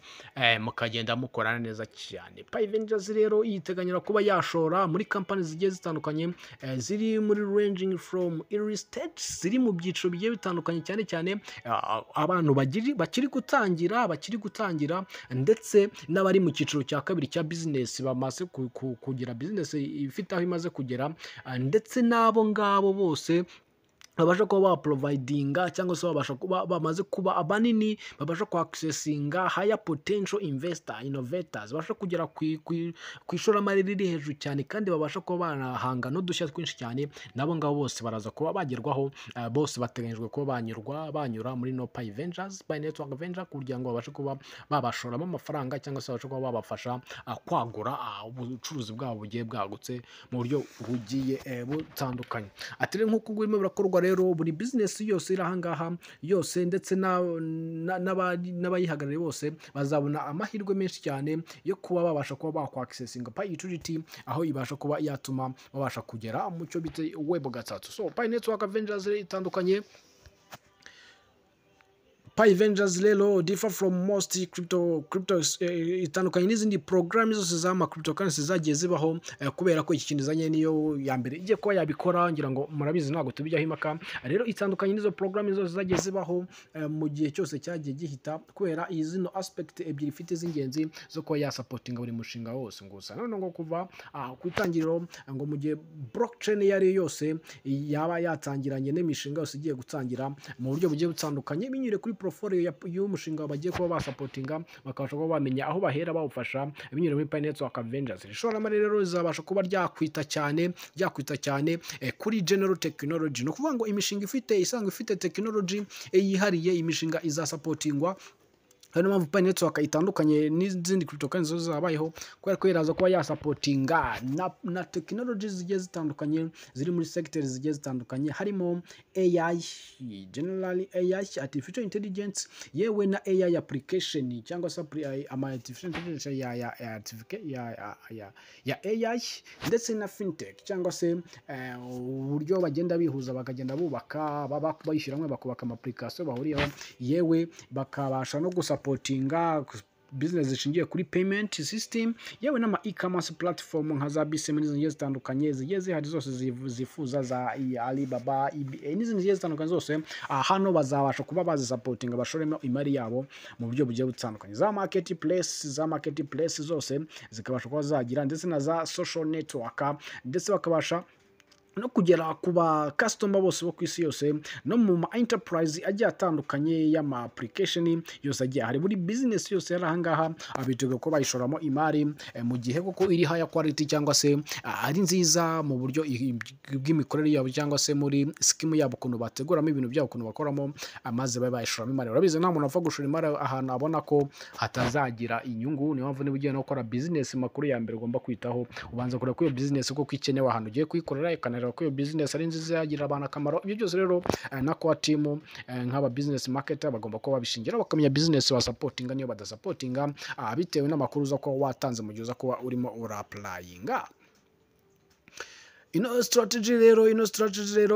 mukagenda mukorana neza cyane. Pi Ventures rero yiteganyira kuba yashora muri company zigiye zitandukanye, ziri muri ranging from early stage, ziri mu byiciro bigiye bitandukanye, cyane cyane abantu bakiri gutangira, ndetse n'abari mu cyiciro cya kabiri cya business, bamaze kugira business ifite aho imaze kugera, ndetse n'abo ngabo bose babasha kuba baprovidinga, cyangwa se babasha kuba bamaze kuba abanini, babasha kuaccessinga higher potential investor innovators, babasha kugera ku ishoramari riri hejuru cyane, kandi babasha kuba banahanga n'udushya twinshi cyane. Nabo ngabo bose baraza kuba bagerwaho. Bose bateganyijwe kuba banyura muri no Pi Ventures, Pi Network Venture, kugira ngo babashe kuba babashoramo amafaranga, cyangwa se babashe kuba babafasha kwagura ubucuruzi bwabo bugiye bwagutse mu buryo bugiye butandukanye. Ati rero nk'uko birimo birakorwa rero, buri business yose iri ahangaha yose, ndetse n'abayihagarariye bose, bazabona amahirwe menshi cyane yo kuba babasha kuba bakwaccessinga Pi utility, aho ibasha kuba yatuma babasha kugera mu cyo bita web 3. So Pi Network Ventures itandukanye. Pi Ventures rero differ from most crypto itandukanye n'izindi porogaramu zose z'ama cryptocurrency zagiye zibaho, kubera ko iki kintu izanye niyo ya mbere igiye kuba yabikora. Ngira ngo murabizi, ntabwo tubijyaho impaka. Rero itandukanye n'izo porogaramu zose zagiye zibaho mu gihe cyose cyagiye gihita, kubera zino aspect ebyiri ifite z'ingenzi zo kuba yasupportinga buri mushinga wose. Ngo gusa none ngo kuva ku itangiriro, ngo mu gihe blockchain iyo ari yo yose yaba yatangiranye n'imishinga yose igiye gutangira mu buryo bugiye butandukanye, binyuriye kuri portfolio y'umushinga bagiye kuba basupportinga, bakabasha kuba bamenya aho bahera bawufasha binyuriye muri Pi Network Ventures. Ishoramari rero rizabasha kuba ryakwita cyane kuri general technology. Ni ukuvuga ngo imishinga ifite isanzwe ifite technology yihariye, imishinga izasupportingwa. Niyo mpamvu Pi Network itandukanye n'izindi cryptocurrency zose zabayeho, kubera ko iraza kuba yasupportinga na technology zigiye zitandukanye ziri muri sector zigiye zitandukanye, harimo AI, general AI, artificial intelligence, yewe na AI application, cyangwa se ama artificial intelligence ya AI, ndetse na fintech, cyangwa se uburyo bagenda bihuza, bakagenda bubaka, baba bayishyira hamwe, bakubaka ama application bahuriyeho, yewe bakabasha no gusupportinga business zishingiye kuri payment system, yewe n'ama e-commerce platform nka za BCM n'izindi zigiye zitandukanye zigiye zihari zose zifuza za Alibaba, eBay n'izindi zigiye zitandukanye zose. Hano bazabasha kuba bazisupportinga, bashoremo imari yabo mu buryo bugiye butandukanye, za marketplace zose zikabasha kuba zagira, ndetse na za social network, ndetse bakabasha no kugera ku ba customer bose bo ku isi yose, no mu ma enterprise agiye atandukanye y'ama application yose agiye hari. Buri business yose yari ahangaha biteguye ko bayishoramo imari mu gihe koko iri higher quality, cyangwa se ari nziza mu buryo bw'imikorere yabo, cyangwa se muri scheme yabo, ukuntu bateguramo ibintu byabo, ukuntu bakoramo, maze babe bayishoramo imari. Urabizi, nta muntu apfa gushora imari ahantu abona ko hatazagira inyungu. Niyo mpamvu niba ugiye no gukora business, makuru ya mbere ugomba kwitaho, ubanza kureba ko iyo business koko ikenewe ahantu ugiye kuyikorera, ukanareba ko iyo business ari nziza, yagirira abantu akamaro. Ibyo byose rero na core team nk'aba business marketer bagomba kuba babishingira, bakamenya business basupportinga niyo badasupportinga, bitewe n'amakuru uza kuba watanze mu gihe uza kuba urimo ura-applyinga. Ino strategy rero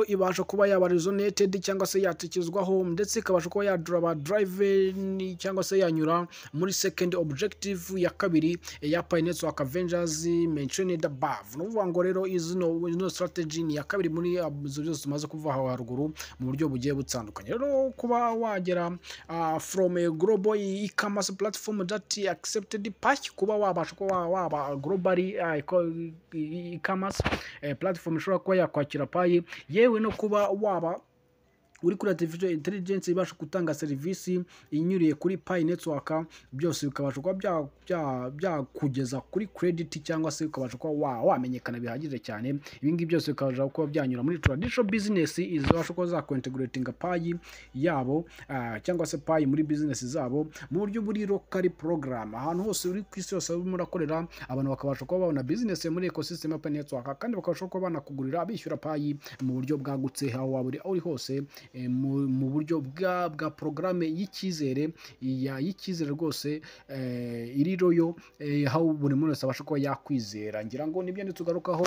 ibasha kuba yaba resonated, cyangwa se yatekerezwaho, ndetse ikabasha kuba yaduraba drive, cyangwa se yanyura muri second objective ya kabiri ya Pi Network Ventures mentioned above. Ni ukuvuga ngo rero ino strategy ni iya kabiri muri izo zose tumaze kuva aho haruguru mu buryo bugiye butandukanye. Rero kuba wagera from a global e-commerce platform that accepted Pi, kuba wabasha kuba waba globally e-commerce platform ishobora kuba yakwakira Pi, yewe no kuba waba uri kuri artificial intelligence ibasha gutanga serivisi inyuriye kuri Pi Network, byose bikabasha kuba byakugeza kuri credit, cyangwa se ukabasha kuba wamenyekana bihagije cyane. Ibi ngibi byose bikabasha kuba byanyura muri traditional business izabasha kuba zakwintegratinga Pi yabo, cyangwa se Pi muri business zabo mu buryo buri local program, ahantu hose uri ku isi yose urimo urakorera, abantu bakabasha kuba babona business muri ecosystem ya Pi Network, kandi bakabasha kuba banakugurira bishyura Pi mu buryo bwagutse aho waba uri hose, mu buryo bwa porogaramu y'icyizere rwose, iri loyal, aho buri muntu wese abasha kuba yakwizera. Ngira ngo nibyo tugarukaho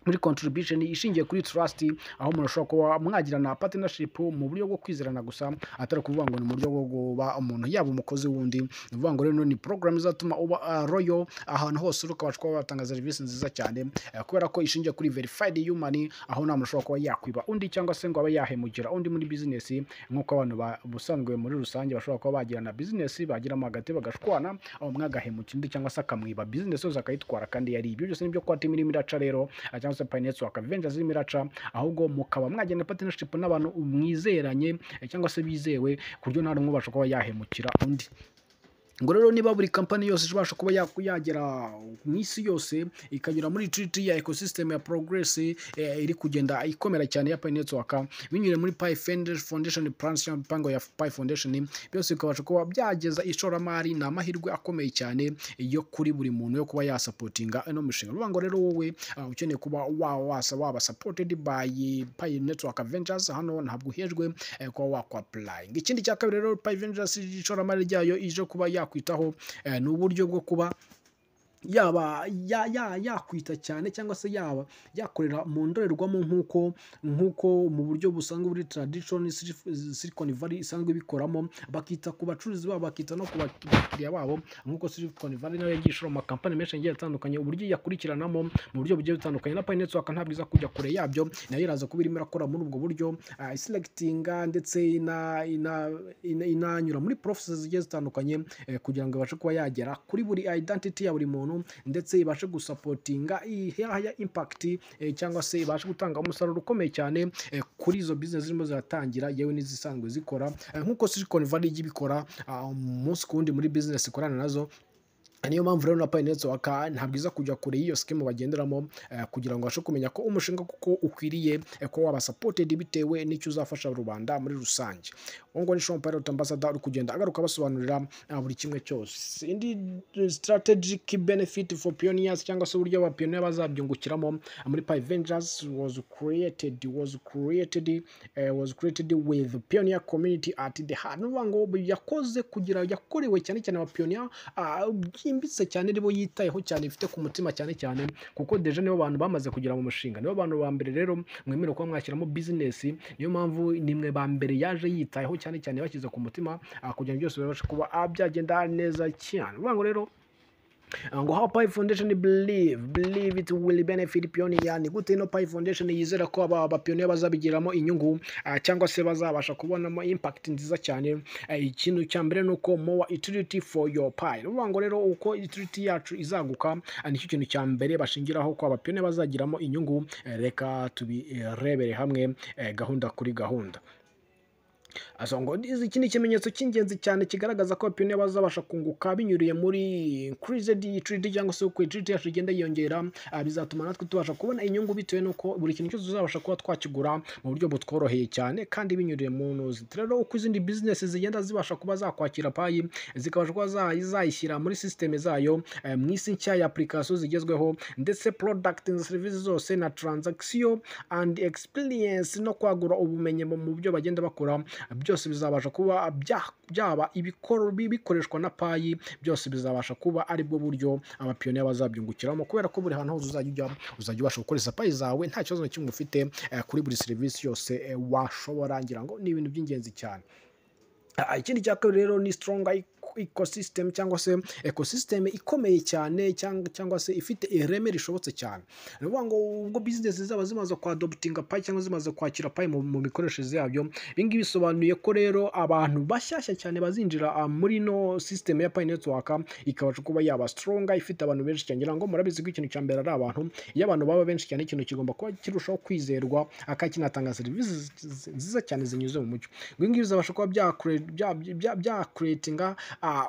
muri contribution ishingiye kuri trust, aho umuntu ashobora kuba mwagirana partnership mu buryo bwo kwizerana gusa, atari ukuvuga ngo ni mu buryo bwo kuba umuntu yaba umukozi wundi. Ni ukuvuga ngo rero ni program izatuma uba loyal ahantu hose uri, ukabasha kuba watanga serivisi nziza cyane, kubera ko ishingiye kuri verified human, aho nta muntu ushobora kuba yakwiba undi, cyangwa se ngo abe yahemukira undi muri business, nk'uko abantu ubusanzwe muri rusange bashobora kuba bagirana business, bagiramo hagati bagashwana, aho umwe agahemukira undi cyangwa se akamwiba business yose akayitwara kandi yari. Ibyo byose nibyo core team irimo iraca rero, cyangwa se Pi Network Ventures irimo iraca, ahubwo mukaba mwagenda partnership n'abantu mwizeranye, cyangwa se bizewe, ku buryo nta n'umwe ubasha kuba yahemukira undi. Ngo rero niba buri kampani yose ibasha kuba yagera mu isi yose, ikagera muri treaty ya ecosystem ya progress iri kugenda ikomera cyane ya Pi Network, binyuriye muri Pi Foundation plans cyangwa imipango ya Pi Foundation, byose bikabasha kuba byageza ishoramari, ni amahirwe akomeye cyane yo kuri buri muntu yo kuba yasupportinga ino mishinga. Bivuga ngo rero wowe ukeneye kuba waba supported by Pi Network Ventures, hano ntabwo uhejwe kuba wakwa-applying. Ikindi cya kabiri rero Pi Ventures ishoramari ryayo ije kuba yakwitaho, ni uburyo bwo kuba Yaba yakwita cyane cyangwa se yaba yakorera mu ndorerwamo nk'uko mu buryo busanzwe buri tradition Silicon Valley isanzwe ibikoramo, bakita ku bacuruzi babo, bakita no ku bakiriya babo, nk'uko Silicon Valley nayo yagiye ishora mu makampani menshi agiye atandukanye, uburyo yakurikiranamo mu buryo bugiye butandukanye. Na Pi Network ntabwo iza kujya kure yabyo, nayo iraza kuba irimo irakora muri ubwo buryo, iselectinga ndetse inanyura muri process zigiye zitandukanye, kugira ngo ibashe kuba yagera kuri buri identity ya buri muntu, ndetse ibashe gusupportinga higher impact, cyangwa se ibashe gutanga umusaruro ukomeye cyane kuri izo business zirimo ziratangira, yewe n'izisanzwe zikora, nk'uko Silicon Valley ijya ibikora umunsi ku wundi muri business ikorana nazo. Niyo mpamvu rero na Pi Network ntabwo iza kujya kure y'iyo scheme bagenderamo, kugira ngo babashe kumenya ko umushinga kuko ukwiriye ko waba supported bitewe n'icyo uzafasha rubanda muri rusange. Uwo ngo ni Sean Pilot Ambassador uri kugenda agaruka abasobanurira buri kimwe cyose. Indi strategic benefit for pioneers, cyangwa se uburyo abapioneer bazabyungukiramo muri Pi Ventures, was created with pioneer community at the heart. Ni ukuvuga ngo yakoze kugira yakorewe cyane cyane abapioneer byimbitse cyane, nibo yitayeho cyane, ifite ku mutima cyane cyane, kuko déjà nibo bantu bamaze kugera mu mushinga, nibo bantu ba mbere rero mwemerewe kuba mwashyiramo business. Niyo mpamvu nimwe ba mbere yaje yitayeho cyane cyane, bashyize ku mutima, kugira ngo byose bibashe kuba byagenda neza cyane. Ni ukuvuga ngo rero ngo how Pi Foundation believe it will benefit pioneer. Ni gute ino Pi Foundation yizera ko aba pioneer bazabigiramo inyungu, cyangwa se bazabasha kubonamo impact nziza cyane? Ikintu cya mbere ni uko more utility for your Pi. Ni ukuvuga ngo rero uko utility yacu izaguka, nicyo kintu cya mbere bashingiraho ko aba pioneer bazagiramo inyungu. Reka tubirebere hamwe, gahunda kuri gahunda. Asa ngo iki ni ikimenyetso cy'ingenzi cyane kigaragaza ko abapioneer bazabasha kunguka binyuriye muri increased utility, cyangwa se uko utility yacu igenda yiyongera, bizatuma natwe tubasha kubona inyungu bitewe n'uko buri kintu cyose tuzabasha kuba twakigura mu buryo butworoheye cyane kandi binyuriye mu ntuzi. Rero uko izindi business zigenda zibasha kuba zakwakira Pi, zikabasha kuba zayishyira muri system zayo, mu isi nshya ya application zigezweho, ndetse product na serivisi zose na transaction and experience, no kwagura ubumenyi mu byo bagenda bakora, byose bizabasha kuba byaba bikoreshwa na Pi. Byose bizabasha kuba aribwo buryo abapioneer bazabyungukiramo, kubera ko buri hantu hose uzajya ujya, uzajya ubasha gukoresha Pi zawe nta kibazo na kimwe ufite, kuri buri serivisi yose washobora. Ngira ngo ni ibintu by'ingenzi cyane. Ikindi cya kabiri rero ni strong ecosystem, cyangwa se ecosystem ikomeye cyane, cyangwa se ifite ireme rishobotse cyane. Ni ukuvuga ngo ubwo business zaba zimaze kwadoptinga Pi cyangwa zimaze kwakira Pi mu mikoreshereze yabyo, ibi ngibi bisobanuye ko rero abantu bashyashya cyane bazinjira muri ino system ya Pi Network, ikabasha kuba yaba strong, ifite abantu benshi cyane. Ngira ngo murabizi ko ikintu cya mbere ari abantu. Iyo abantu baba benshi cyane, ikintu kigomba kuba kirushaho kwizerwa, akaba kinatanga serivisi nziza cyane zinyuze mu mucyo. Ibi ngibi bizabasha kuba byacreatinga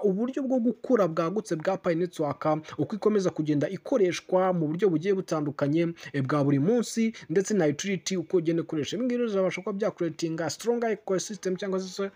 uburyo bwo gukura bwagutse bwa Pi Network, uko ikomeza kugenda ikoreshwa mu buryo bugiye butandukanye, bwa buri munsi, ndetse na utility uko ugenda ikoresha. Ibi ngibi rero bizabasha kuba byacreatinga strong ecosystem, cyangwa se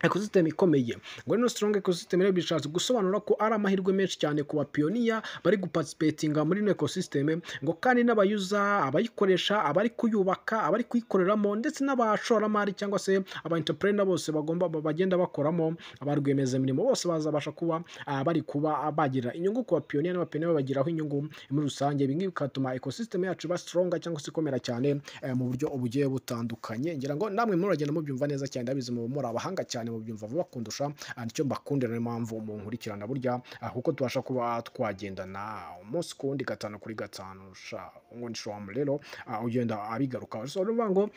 ecosystem ikomeye. Ngo rero strong ecosystem rero bishatse gusobanura ko ari amahirwe menshi cyane ku bapioneer bari guparticipatinga muri ino ecosystem, ngo kandi n'abayuza, abayikoresha, abari kuyubaka, abari kuyikoreramo, ndetse n'abashoramari cyangwa se aba entrepreneur bose bagomba bagenda bakoramo, ba rwiyemezamirimo bose bazabasha kuba bari kuba bagira inyungu ku bapioneer, n'abapioneer babagiraho inyungu muri rusange. Ibi ngibi bigatuma ecosystem yacu iba strong cyangwa se ikomera cyane, mu buryo bugiye butandukanye. Ngira ngo namwe muragenda mubyumva neza cyane, ndabizi muri abahanga cyane, mubyumva vuba kundusha. Nicyo mbakundira, niyo mpamvu munkurikirana burya, kuko tubasha kuba twagendana umunsi ku wundi, gatanu kuri gatanu. Sha ngo ni showamu rero ugenda abigaruka. So ni ukuvuga ngo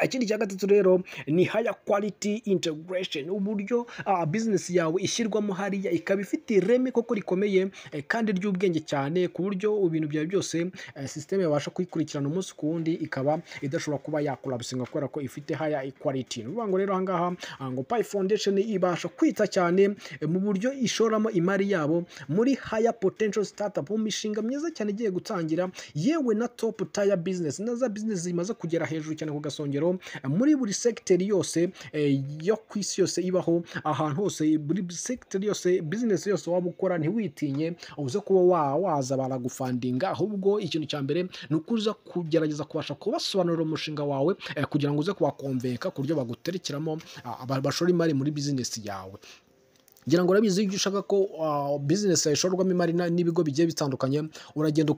ikindi cya gatatu rero ni higher quality integration, uburyo business yawe ishyirwamo hariya ikaba ifite ireme koko rikomeye, kandi ry'ubwenge cyane, ku buryo ibintu byawe byose system yabasha kuyikurikirana umunsi ku wundi, ikaba idashobora kuba yacollapsinga kubera ko ifite higher quality. Ni ukuvuga ngo rero ahangaha ngo Pi Foundation ibasha kwita cyane mu buryo ishoramo imari yabo muri higher potential startup, mu mishinga myiza cyane igiye gutangira, yewe na top tier business, na za business zimaze kugera hejuru cyane ku gasongero, muri buri secteur yose yo ku isi yose ibaho, ahantu hose, buri secteur yose, business yose waba ukora, ntiwitinye uze kuba waza baragufundinga. Ahubwo ikintu cya mbere ni uko uza kugerageza kubasha kubasobanurira umushinga wawe, kugira ngo uze kubaconvinca ku buryo baguterekeramo, bashora imari muri business yawe. Ngira ngo urabizi, iyo ushaka ko business yawe ishorwamo imari n'ibigo bigiye bitandukanye, uragenda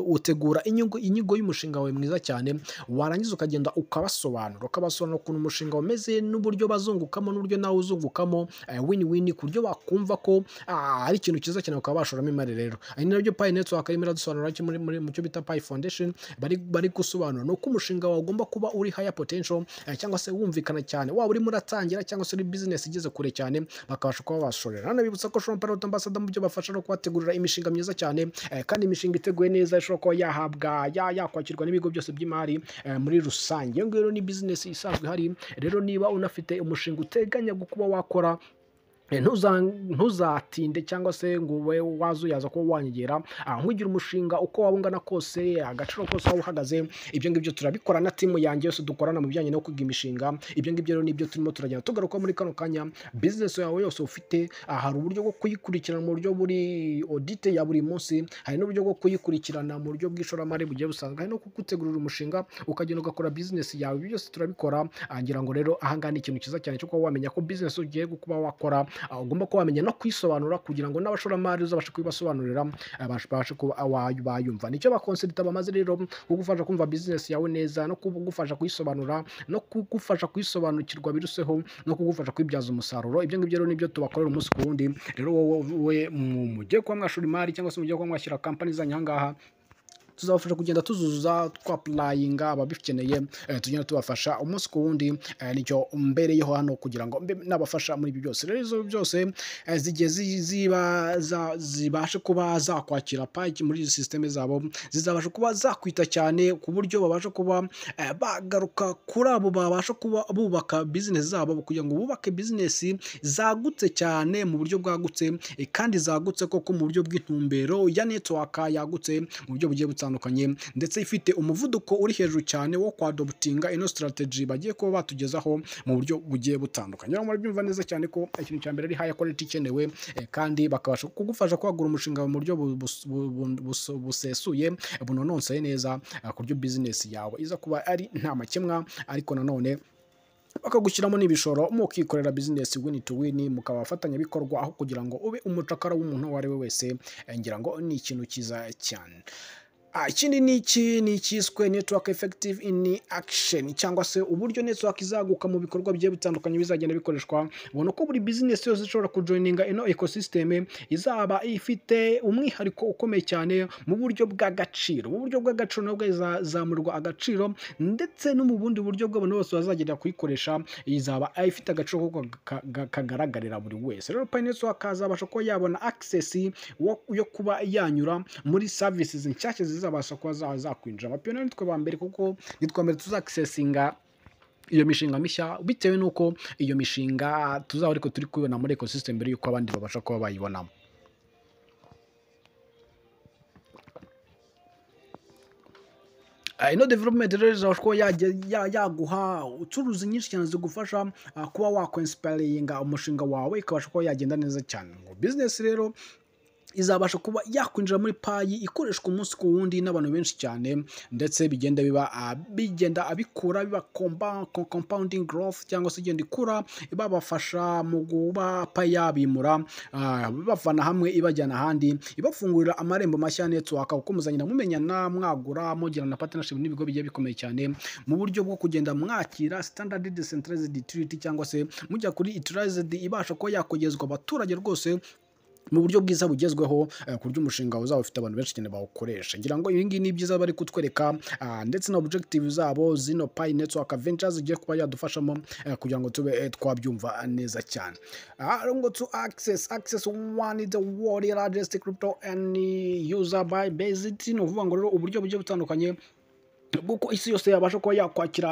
utegura inyigo y'umushinga wawe mwiza cyane, warangiza ukagenda ukabasobanurira ukuntu umushinga umeze n'uburyo bazungukamo n'uburyo nawe uzungukamo, win win, ku buryo bakumva ko ari ikintu cyiza cyane, bakaba bashoramo imari. Rero ari nabyo Pi Network irimo iradusobanurira cyo muri mu cyo bita Pi Foundation. Bari gusobanura ni uko umushinga wawe ugomba kuba uri higher potential, cyangwa se wumvikana cyane, waba urimo uratangira cyangwa se uri business igeze kure cyane, bakabasha kuba bashorera. Nanabibutsa ko Shompa Pilot Ambassador mu byo bafasha no kubategurira imishinga myiza cyane, kandi imishinga iteguye neza ishobora kuba yahabwa yakwakirwa n'ibigo byose by'imari muri rusange. Iyo ngiyo rero ni business isanzwe ihari. Rero niba unafite umushinga uteganya kuba wakora, ntuzatinde cyangwa se ngo ube wazuyaza kuba wanyegera nkugira umushinga uko waba ungana kose, agaciro kose waba uhagaze. Ibyo ngibyo turabikora na team yanjye yose dukorana mu bijyanye no kwiga imishinga. Ibyo ngibyo rero nibyo turimo turagenda tugaruka muri kano kanya. Business yawe yose ufite, hari uburyo bwo kuyikurikirana mu buryo buri audit ya buri munsi, hari n'uburyo bwo kuyikurikirana mu buryo bw'ishoramari bugiye busanzwe, hari no kugutegurira umushinga ukagenda ugakora business yawe. Ibyo byose turabikora. Ngira ngo rero ahangaha ni ikintu cyiza cyane cyo kuba wamenya ko business ugiye kuba wakora, ugomba kuba wamenya no kuyisobanura kugira ngo n'abashoramari uzabashe kubibasobanurira, babashe kuba bayumva. Nicyo ba consultant bamaze rero, kugufasha kumva business yawe neza, no kugufasha kuyisobanura, no kugufasha kuyisobanukirwa biruseho, no kugufasha kwibyaza umusaruro. Ibyo ngibyo rero nibyo tubakorera umunsi ku wundi. Rero wowe mugiye kuba mwashora imari cyangwa se mugiye kuba mwashyira company zanyu ahangaha, tuzabafasha kugenda tuzuza twa-applyinga ababikeneye, tugenda tubafasha umunsi ku wundi. Nicyo mbereyeho hano kugira ngo mbe nabafasha muri ibi byose. Rero izo byose zigiye ziba zibashe kuba zakwakira Pi muri izi système zabo, zizabasha kuba zakwita cyane ku buryo babasha kuba bagaruka kuri abo babasha kuba bubaka business zabo, kugira ngo bubake business zagutse cyane mu buryo bwagutse, kandi zagutse koko mu buryo bw'intumbero ya network yagutse mu buryo bugiye butandukanye, ndetse ifite umuvuduko uri hejuru cyane wo kwadoptinga ino strategy bagiye kuba batugezaho mu buryo bugiye butandukanye. Rero murabyumva neza cyane ko ikintu cya mbere ari high quality ikenewe, kandi bakabasha kugufasha kwagura umushinga mu buryo busesuye, bunononsoye neza, ku buryo business yawe iza kuba ari nta makemwa, ariko nanone bakagushyiramo n'ibishoro mukikorera business win to win, mukaba abafatanyabikorwa aho kugira ngo ube umucakara w'umuntu uwo ari we wese. Ngira ngo ni ikintu cyiza cyane. Ikindi ni iki? Ni icyiswe network effective in action, cyangwa se uburyo network izaguka mu bikorwa bigiye bitandukanye bizagenda bikoreshwa. Ubona ko buri business yose ishobora kujoininga ino ecosystem izaba ifite umwihariko ukomeye cyane mu buryo bw'agaciro. Mu buryo bw'agaciro nabwo izazamurwa agaciro, ndetse no mu bundi buryo bw'abantu bose bazagenda kuyikoresha, izaba ifite agaciro kuko kagaragarira buri wese. Rero Pi Network azabasha kuba yabona access yo kuba yanyura muri services nshyashya zizabasha kuba zakwinjira. Aba pioneer nitwe ba mbere, kuko nitwe mbere tuzaccessinga iyo mishinga mishya, bitewe n'uko iyo mishinga tuzaba ariko turi kubibona muri ecosystem mbere y'uko abandi babasha kuba bayibonamo. Ino development rero izabasha kuba yaguha ucuruzi nyinshi cyane zigufasha kuba wakwinspiringa umushinga wawe, ikabasha kuba yagenda neza cyane. Ngo business rero izabasha kuba yakwinjira muri Pi ikoreshwa umunsi ku wundi n'abantu benshi cyane, ndetse bigenda biba bigenda abikura biba compounding growth, cyangwa se igenda ikura ibabafasha mu kuba Pi yabimura, ibavana hamwe ibajyana ahandi, ibafungurira amarembo mashya ya network, kuko muzagenda mumenyana, mwagura, mugirana partnership n'ibigo bigiye bikomeye cyane mu buryo bwo kugenda mwakira standard decentralized utility, cyangwa se mujya kuri utilized ibasha kuba yakogezwa abaturage rwose mu buryo bwiza bugezweho, ku buryo umushinga uzaba ufite abantu benshi cyane bawukoresha. Ngira ngo ibi ngibi ni byiza bari kutwereka, ndetse na objective zabo zino Pi Network Ventures zigiye kuba yadufashamo, kugira ngo tube twabyumva neza cyane. Ngo to access one the world largest crypto and user by base, ni ukuvuga ngo rero uburyo bugiye butandukanye bw'uko isi yose yabasha kuba yakwakira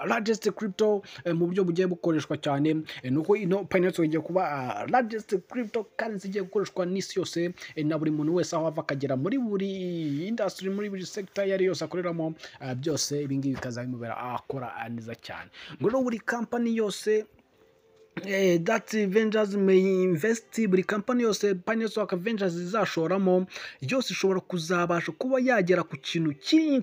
largest crypto mu buryo bugiye bukoreshwa cyane, nuko ino Pi Network igiye kuba largest crypto currency igiye gukoreshwa n'isi yose, na buri muntu wese aho ava akagera, muri buri industry, muri buri sector iyo ari yose akoreramo, byose ibi ngibi bikaza bimubera akora neza cyane. Ngo rero buri company yose That Ventures may invest, buri company yose Pi Network Ventures izashoramo yose ishobora kuzabasha kuba yagera ku kintu kiri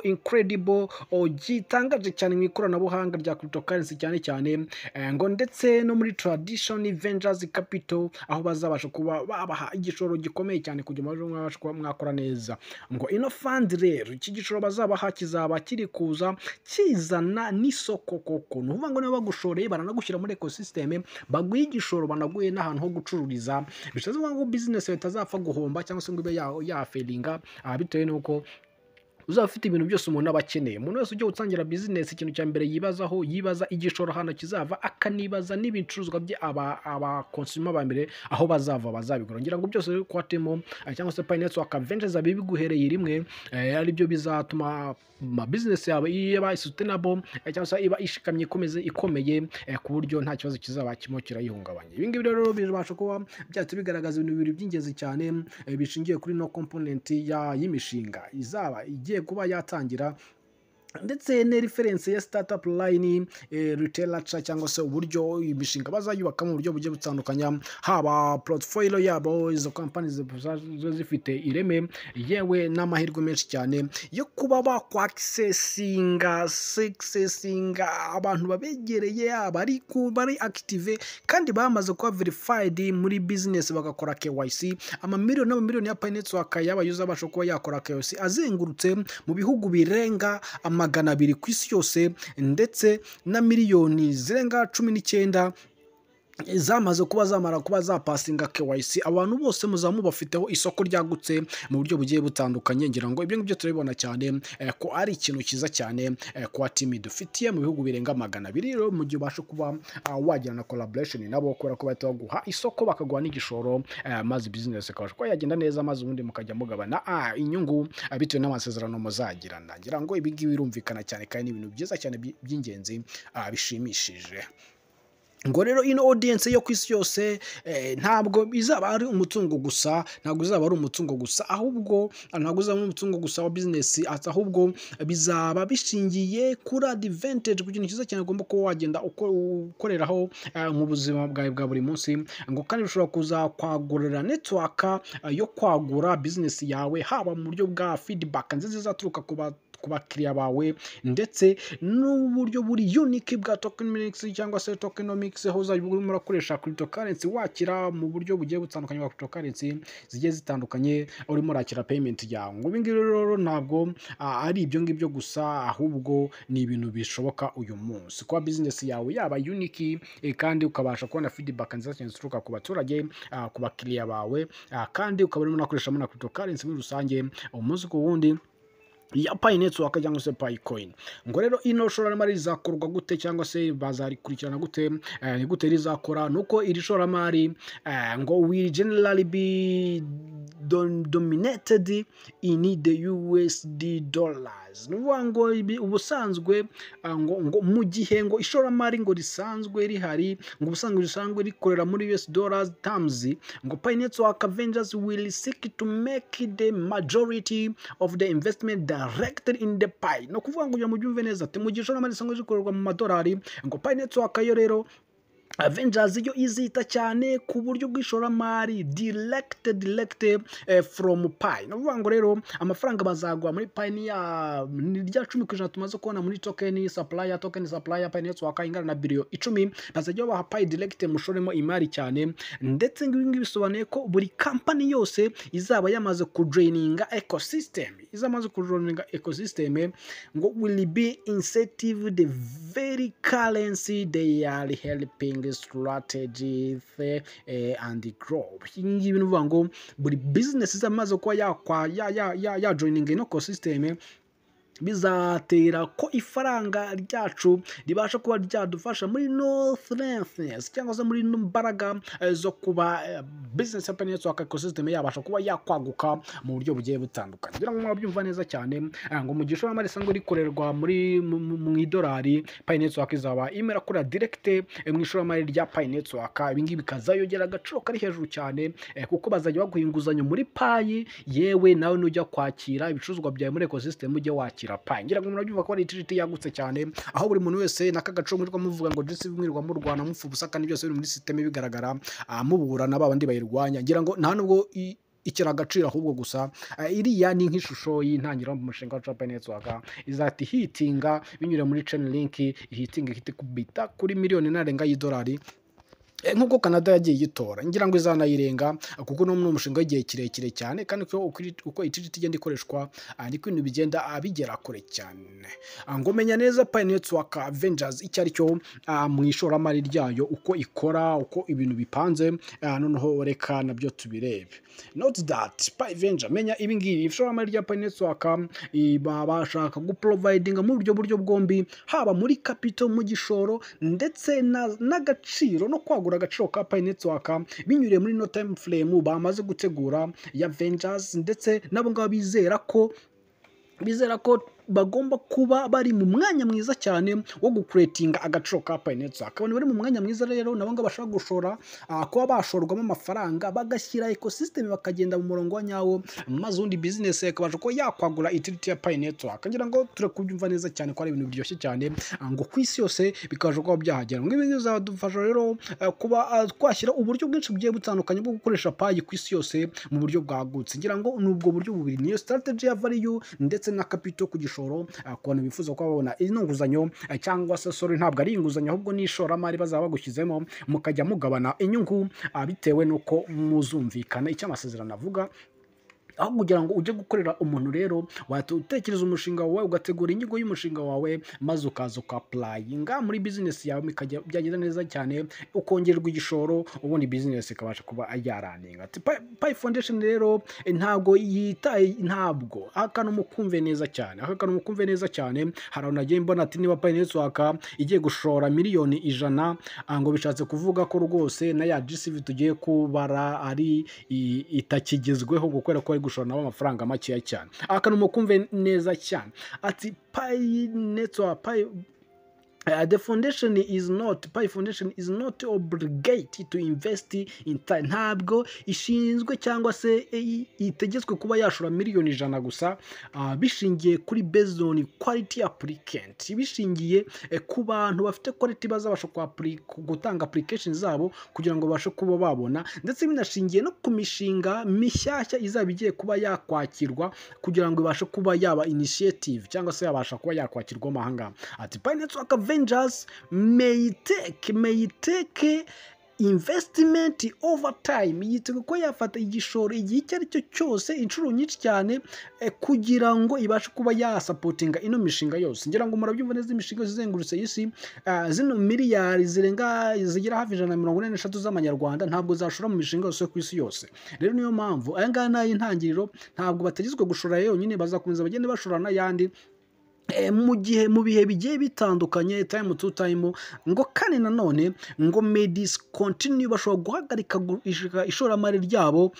incredible, gitangaje cyane mu ikoranabuhanga rya cryptocurrency cyane cyane, ngo ndetse no muri tradition ventures capital, aho bazabasha kuba babaha igishoro gikomeye cyane kugira ngo mwabashe kuba mwakora neza. Ngo ino fund rero, iki gishoro bazabaha kizaba kiri kuza kizana n'isoko koko. Ni ukuvuga ngo niba bagushoreye, baranagushyira muri ecosystem, baguha igishoro, banaguhe n'ahantu ho gucururiza. Bishatse kuvuga ngo business yawe itazapfa guhomba cyangwa se ngo ibe yafailinga, bitewe n'uko uzaba ufite ibintu byose umuntu aba akeneye. Umuntu wese ujya gutangira business, ikintu cya mbere yibazaho, yibaza igishoro ahantu kizava, akanibaza n'ibicuruzwa bye aba consumer ba mbere aho bazava bazabigura. Ngira ngo byose rero Core Team cyangwa se Pi Network Ventures bibiguhereye rimwe, aribyo bizatuma ma business yawe iba sustainable, cyangwa se iba ishikamye, ikomeze, ikomeye, ku buryo nta kibazo kizaba kirimo kirayihungabanya. Ibi ngibi rero bibasha kuba byahita bigaragaza ibintu bibiri by'ingenzi cyane, bishingiye kuri no component y'imishinga izaba igiye kuba yatangira, ndetse ne reference ya startup line, literature, cyangwa se uburyo imishinga bazayubaka mu buryo bugiye butandukanya, haba portfolio yabo. Izo company ziba zifite ireme, yewe n'amahirwe menshi cyane yo kuba bakwaccessinga successinga abantu babegereye, abari ku bari active kandi bamaze kuba verified muri business, bagakora KYC. Amamiliyoni n'amamiliyoni ya Pi Network y'aba user abasha kuba yakora KYC azengurutse mu bihugu birenga 200 ku isi yose, ndetse na miliyoni zirenga 19 zamaze kuba zamara kuba zapassinga KYC. Abantu bose muzaba mubafiteho isoko ryagutse mu buryo bugiye butandukanye. Ngira ngo ibyo ngibyo turabibona cyane, ko ari ikintu cyiza cyane, Core Team dufitiye mu bihugu birenga 200. Rero mu gihe ubasha kuba wagirana collaboration nabo, kubera ko bahita baguha isoko, bakaguha n'igishoro, maze business ikabasha kuba yagenda neza, maze ubundi mukajya mugabana inyungu, bitewe n'amasezerano muzagirana. Ngira ngo ibi ngibi birumvikana cyane kandi ni ibintu byiza cyane by'ingenzi, bishimishije. Ngo rero ino audience yo ku isi yose, ntabwo izaba ari umutungo gusa, ntabwo izaba ari umutungo gusa, ahubwo ntabwo uzaba ari umutungo gusa wa business, ahubwo bizaba bishingiye kuri advantage, ku kintu cyiza cyane ugomba kuba wagenda ukoreraho, mu buzima bwawe bwa buri munsi. Ngo kandi bishobora kuzakwagurira network, yo kwagura business yawe, haba mu buryo bwa feedback nziza izaturuka ku bakiriya bawe, ndetse n'uburyo buri unique bwa tokenomics cyangwa se tokenomics, aho uzajya urimo urakoresha cryptocurrency, wakira mu buryo bugiye butandukanye bwa cryptocurrency zigiye zitandukanye, urimo urakira payment yawe. Ngo ibi ngibi rero ntabwo ari ibyo ngibyo gusa, ahubwo ni ibintu bishoboka uyu munsi kuba business yawe yaba unique, kandi ukabasha kubona feedback nziza cyane zituruka ku baturage, ku bakiriya bawe, kandi ukaba urimo unakoreshamo na cryptocurrency muri rusange umunsi ku wundi ya Pi Network cyangwa se Pi Coin. Ngo rero ino shoramari rizakorwa gute, cyangwa se bazarikurikirana gute, ni gute rizakora? Nuko iri shoramari, ngo will generally be dominated in the USD dollars. Ni ukuvuga ngo ubusanzwe, ngo mu gihe ngo ishoramari ngo risanzwe rihari, ngo ubusanzwe risanzwe rikorera muri US dollars terms, ngo Pi Network Ventures will seek to make the majority of the investment directed in the Pi. No kuvuga ngo kugira ngo mubyumve neza, ati mu gihe ishoramari risanzwe rikorerwa mu madolari, ngo Pi Network yo rero Ventures yo izita cyane ku buryo bw'ishoramari direct from Pi. Ni ukuvuga ngo rero amafaranga bazaguha muri Pi ni ya ni rya 10% tumaze kubona muri token supply Pi Network ingana na biliyo 10. Bazajya babaha Pi direct, mushoremo imari cyane. Ndetse ngibi ngibi bisobanuye ko buri company yose izaba yamaze kujoininga ecosystem, izamaze kujoininga ecosystem, ngo will be incentive the very currency they are helping strategy and grow. Ibi ngibi ni ukuvuga ngo buri business izamaze kuba yakwa ya ya ya ya joininga ino ecosystem, bizatera ko ifaranga ryacu ribasha kuba ryadufasha muri no strength cyangwa se muri no mbaraga, zo kuba business ya Pi Network ecosystem yabasha kuba yakwaguka mu buryo bugiye butandukanye. Kugira ngo mwabyumva neza cyane, ngo mu gihe ishoramari risanzwe rikorerwa muri mu idolari, Pi Network izaba imera kora direct, mu ishoramari rya Pi Network. Ibi ngibi bikazayongera agaciro kari hejuru cyane, kuko bazajya baguha inguzanyo muri Pi. Yewe nawe nujya kwakira ibicuruzwa byawe muri ecosystem, ujye wakira gushyigikira Pi. Ngira ngo murabyumva ko ari utility yagutse cyane, aho buri muntu wese n'aka gaco mwirirwa muvuga ngo GCV, mwirirwa murwana mupfa ubusa, kandi byose biri muri system bigaragara, muburana ba bandi bayirwanya. Ngira ngo nta nubwo ikira agaciro, ahubwo gusa iriya ni nk'ishusho y'intangiriro mu mushinga wa Pi Network izahita ihitinga binyuriye muri Chainlink, ihitinga ihita ikubita kuri miliyoni narenga y'idolari, nk'uko Canada yagiye iyitora. Ngira ngo izanayirenga, kuko ni umushinga w'igihe kirekire cyane, kandi uko utility igenda ikoreshwa, niko ibintu bigenda bigera kure cyane. Ngo menya neza Pi Network Ventures icyo ari cyo mu ishoramari ryayo, uko ikora, uko ibintu bipanze. Noneho reka nabyo tubirebe. Note that Pi Venture, menya ibi ngibi, ishoramari rya Pi Network bashaka guprovidinga mu buryo bwombi, haba muri capital, mu gishoro, ndetse n'agaciro no kwagura agaciro ka Pi Network binyuriye muri no time frame bamaze gutegura ya Ventures, ndetse nabo ngabo bizera ko bagomba kuba bari mu mwanya mwiza cyane wo gukuretinga agaciro ka Pi Network. Abantu bari mu mwanya mwiza rero nabo ngabo bashobora gushora, kuba bashorwamo amafaranga, bagashyira ecosystem, bakagenda mu murongo wa nyawo, maze ubundi business ikabasha kuba yakwagura utility ya Pi Network. Ngira ngo turi kubyumva neza cyane ko ari ibintu biryoshye cyane, ngo ku isi yose bikabasha kuba byahagera. Ngo ibi bizadufasha rero kuba twashyira uburyo bwinshi bugiye butandukanye bwo gukoresha Pi ku isi yose mu buryo bwagutse. Ngira ngo ni ubwo buryo bubiri, niyo strategy ya value ndetse na capital ku gishoro, ku bantu bifuza kuba babona ino nguzanyo, cyangwa se, sorry, ntabwo ari inguzanyo, ahubwo ni ishoramari bazaba bagushyizemo, mukajya mugabana inyungu bitewe n'uko muzumvikana icyo amasezerano avuga. Aho kugira ngo ujye gukorera umuntu rero, wahita utekereza umushinga wawe, ugategura inyigo y'umushinga wawe, maze ukaza uka-applyinga muri business yawe, bikajya byagenda neza cyane, ukongererwa igishoro, ubundi business ikabasha kuba yarunninga. Ati, Pi Foundation rero ntabwo yitaye, ntabwo, aka kantu mukumve neza cyane, aka kantu mukumve neza cyane. Hari abantu nagiye mbona ati niba Pi Network igiye gushora miliyoni 100, ngo bishatse kuvuga ko rwose na ya GCV tugiye kubara ari itakigezweho, kubera ko bari gushora nabo amafaranga makeya cyane. Aka kantu mukumve neza cyane. Ati Pi Network, Pi the foundation is not, Pi Foundation is not obligated to invest in time. Ntabwo ishinzwe cyangwa se itegetswe kuba yashora miliyoni 100 gusa, bishingiye kuri based on quality applicant, bishingiye ku bantu bafite quality bazabasha gutanga application zabo kugira ngo babashe kuba babona, ndetse binashingiye no ku mishinga mishyashya izaba igiye kuba yakwakirwa kugira ngo ibashe kuba yaba initiative cyangwa se yabasha kuba yakwakirwamo ahangaha. Ati Pi Network Ventures may take investment over time, yitega ko yafata igishoro igihe icyo ari cyo cyose, inshuro nyinshi cyane, kugira ngo ibashe kuba yasupportinga ino mishinga yose. Ngira ngo murabyumva neza, imishinga yose izengurutse isi, zino miliyari zirenga, zigera hafi 143 z'amanyarwanda, ntabwo zashora mu mishinga yose yo ku isi yose. Rero niyo mpamvu aya ngaya ni ay'intangiriro, ntabwo bategetswe gushora yonyine, bazakomeza bagende bashora n'ayandi mu gihe, mu bihe bigiye bitandukanye, time to time. Ngo kandi nanone ngo may discontinue, bashobora guhagarika ishoramari ryabo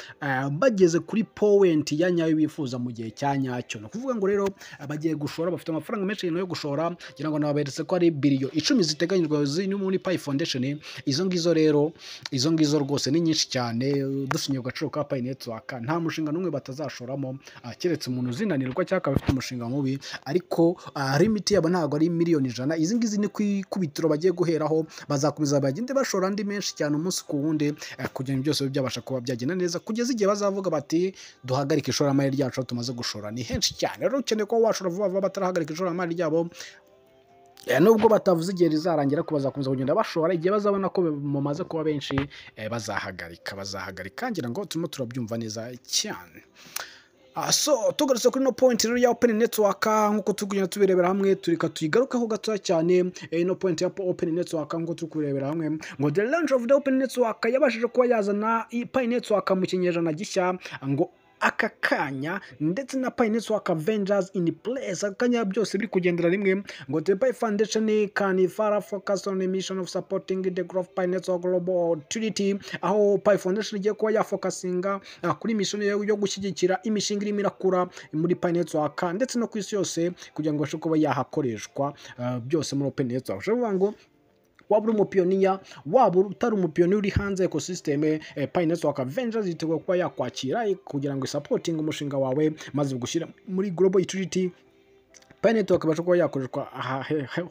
bageze kuri point ya nyayo bifuza mu gihe cya nyacyo. Ni ukuvuga ngo rero bagiye gushora, bafite amafaranga menshi yo gushora. Ngira ngo naberetse ko ari biliyo 10 ziteganyijwe ziri muri Pi Foundation. Izo ngizo rero, izo ngizo rwose ni nyinshi cyane. Dushingiye ku gaciro ka Pi Network, nta mushinga n'umwe batazashoramo, keretse umuntu uzinanirwa cyangwa akaba afite umushinga mubi. Ariko limit yabo ntabwo ari miliyoni 100. Izi ngizi ni ku ikubitiro bagiye guheraho, bazakomeza bagende bashora andi menshi cyane umunsi ku wundi, kugira ngo byose bibe byabasha kuba byagenda neza, kugeza igihe bazavuga bati duhagarike ishoramari ryacu, aho tumaze gushora ni henshi cyane. Rero ukeneye kuba washora vuba vuba batarahagarika ishoramari ryabo. Nubwo batavuze igihe rizarangira, ko bazakomeza kugenda bashora, igihe bazabona ko mumaze kuba benshi, bazahagarika. Ngira ngo turimo turabyumva neza cyane. So tugarutse kuri no point rero ya Open Network, nk'uko turi kugenda tubirebera hamwe, tureka tuyigarukeho gatoya cyane. Ino point ya Open Network, nk'uko turi kubirebera hamwe, ngo the launch of the Open Network yabashije kuba yazana Pi Network mu kinyejana gishya, ngo aka kanya ndetse na Pi Network Ventures in place, aka kanya byose biri kugendera rimwe. Ngo the Pi Foundation can further focus on the mission of supporting the growth Pi Network global utility, aho Pi Foundation igiye kuba yafocusinga kuri mission yo gushyigikira imishinga irimo irakura muri Pi Network ndetse no ku isi yose, kugira ngo ibashe kuba yahakoreshwa, byose muri Open Network. Ushobora kuvuga ngo waba uri umupioneer, waba utari umupioneer, uri hanze ecosystem, Pi Network Ventures yiteguye kuba yakwakira kugira ngo isupportinge umushinga wawe, maze gushyira muri global utility. Pi Network ibasha kuba yakoreshwa aha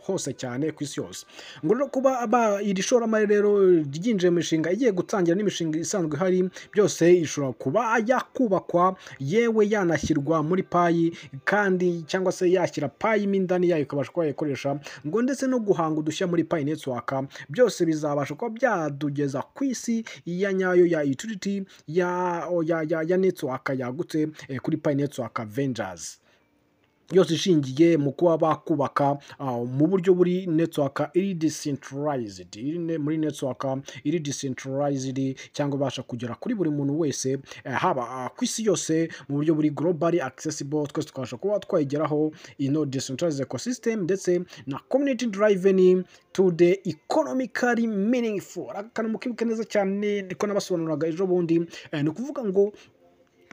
hose cyane ku isi yose. Ngo rero kuba iri shoramari rero ryinjiye mu mishinga igiye gutangira n'imishinga isanzwe ihari, byose ishobora kuba yakubakwa, yewe yanashyirwa muri Pi kandi, cyangwa se yashyira Pi mo indani yayo ikabasha kuba yayikoresha, ngo ndetse no guhanga udushya muri Pi Network, byose bizabasha kuba byadugeza ku isi ya nyayo ya utility ya network yagutse kuri Pi Network Ventures, yose ishingiye mu kuba bakubaka mu buryo buri network iri decentralized, iri muri network iri decentralized cyangwa ibasha kugera kuri buri muntu wese, haba ku isi yose mu buryo buri globally accessible, twese tukabasha kuba twayigeraho ino decentralized ecosystem ndetse na community driven to the economically meaningful. Aka kantu mukibuke neza cyane, niko nabasobanuraga ejo bundi. Ni ukuvuga ngo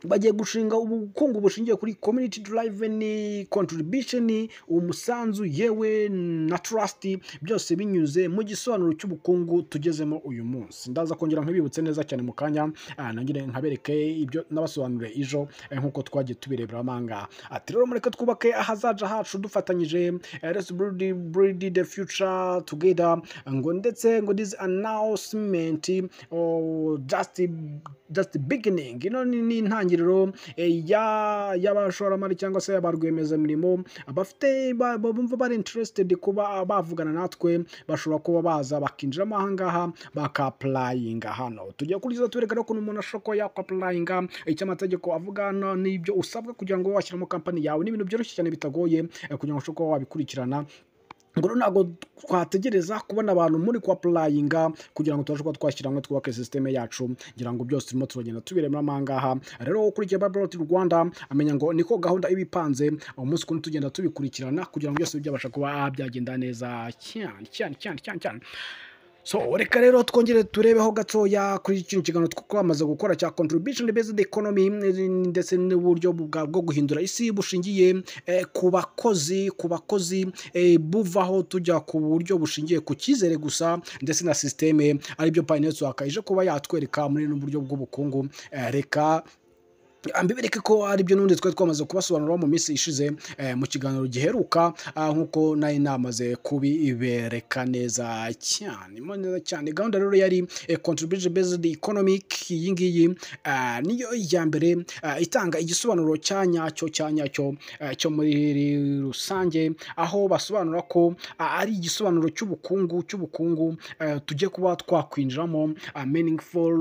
bagiye gushinga ubukungu bushingiye kuri community driven contribution, umusanzu yewe na trust, byose binyuze mu gisobanuro cy'ubukungu tugezemo uyu munsi. Ndaza kongera nkabibutse neza cyane mu kanya, nongere nkabereke ibyo nabasobanuriye ejo, nk'uko twagiye tubirebera amanga. Ati rero mureke twubake ahazaza hacu dufatanyije, let's build the future together. Ngo ndetse ngo this announcement, oh, just beginning, ino ni intangiriro ya y'abashoramari cyangwa se ba rwiyemezamirimo bafite bumva bari interested kuba bavugana natwe, bashobora kuba baza bakinjiramo ahangaha baka-applyinga hano. Tugiye kuriza tubereka rero ukuntu umuntu ashobora kuba yakwa-applyinga, icyo amategeko avuga n'ibyo usabwa kugira ngo washyiramo company yawe. Ni ibintu byoroshye cyane bitagoye, kugira ngo ushobore kuba wabikurikirana. Ngo rero ntabwo twategereza kubona abantu muri kwa-applyinga kugira ngo tubashe kuba twashyira hamwe twubake système yacu. Ngira ngo byose turimo turagenda tubirebamo ahangaha. Rero ukurikiye Bible Rwanda amenya ngo niko gahunda iba ipanze umunsi kundi, tugenda tubikurikirana kugira ngo byose byabasha kuba byagenda neza cyane cyane cyane cyane cyane. So reka rero twongere turebeho gatoya kuri kino kiganiro twamaze gukora cya contribution based economy ndetse n'uburyo bwo guhindura isi bushingiye ku bakozi, buvaho tujya ku buryo bushingiye ku cyizere gusa ndetse na système, aribyo Pi Network ije kuba yatwereka muri buno buryo bw'ubukungu. Reka mbibereke ko ari byo n'ubundi twari twamaze kubasobanurira mu minsi ishize, mu kiganiro giheruka, nk'uko nari namaze kubibereka neza cyane mo neza cyane. Gahunda rero yari contribution based economic. Iyi ngiyi niyo ya mbere itanga igisobanuro cya nyacyo cyo muri rusange, aho basobanura ko ari igisobanuro cy'ubukungu tugiye kuba twakwinjiramo, meaningful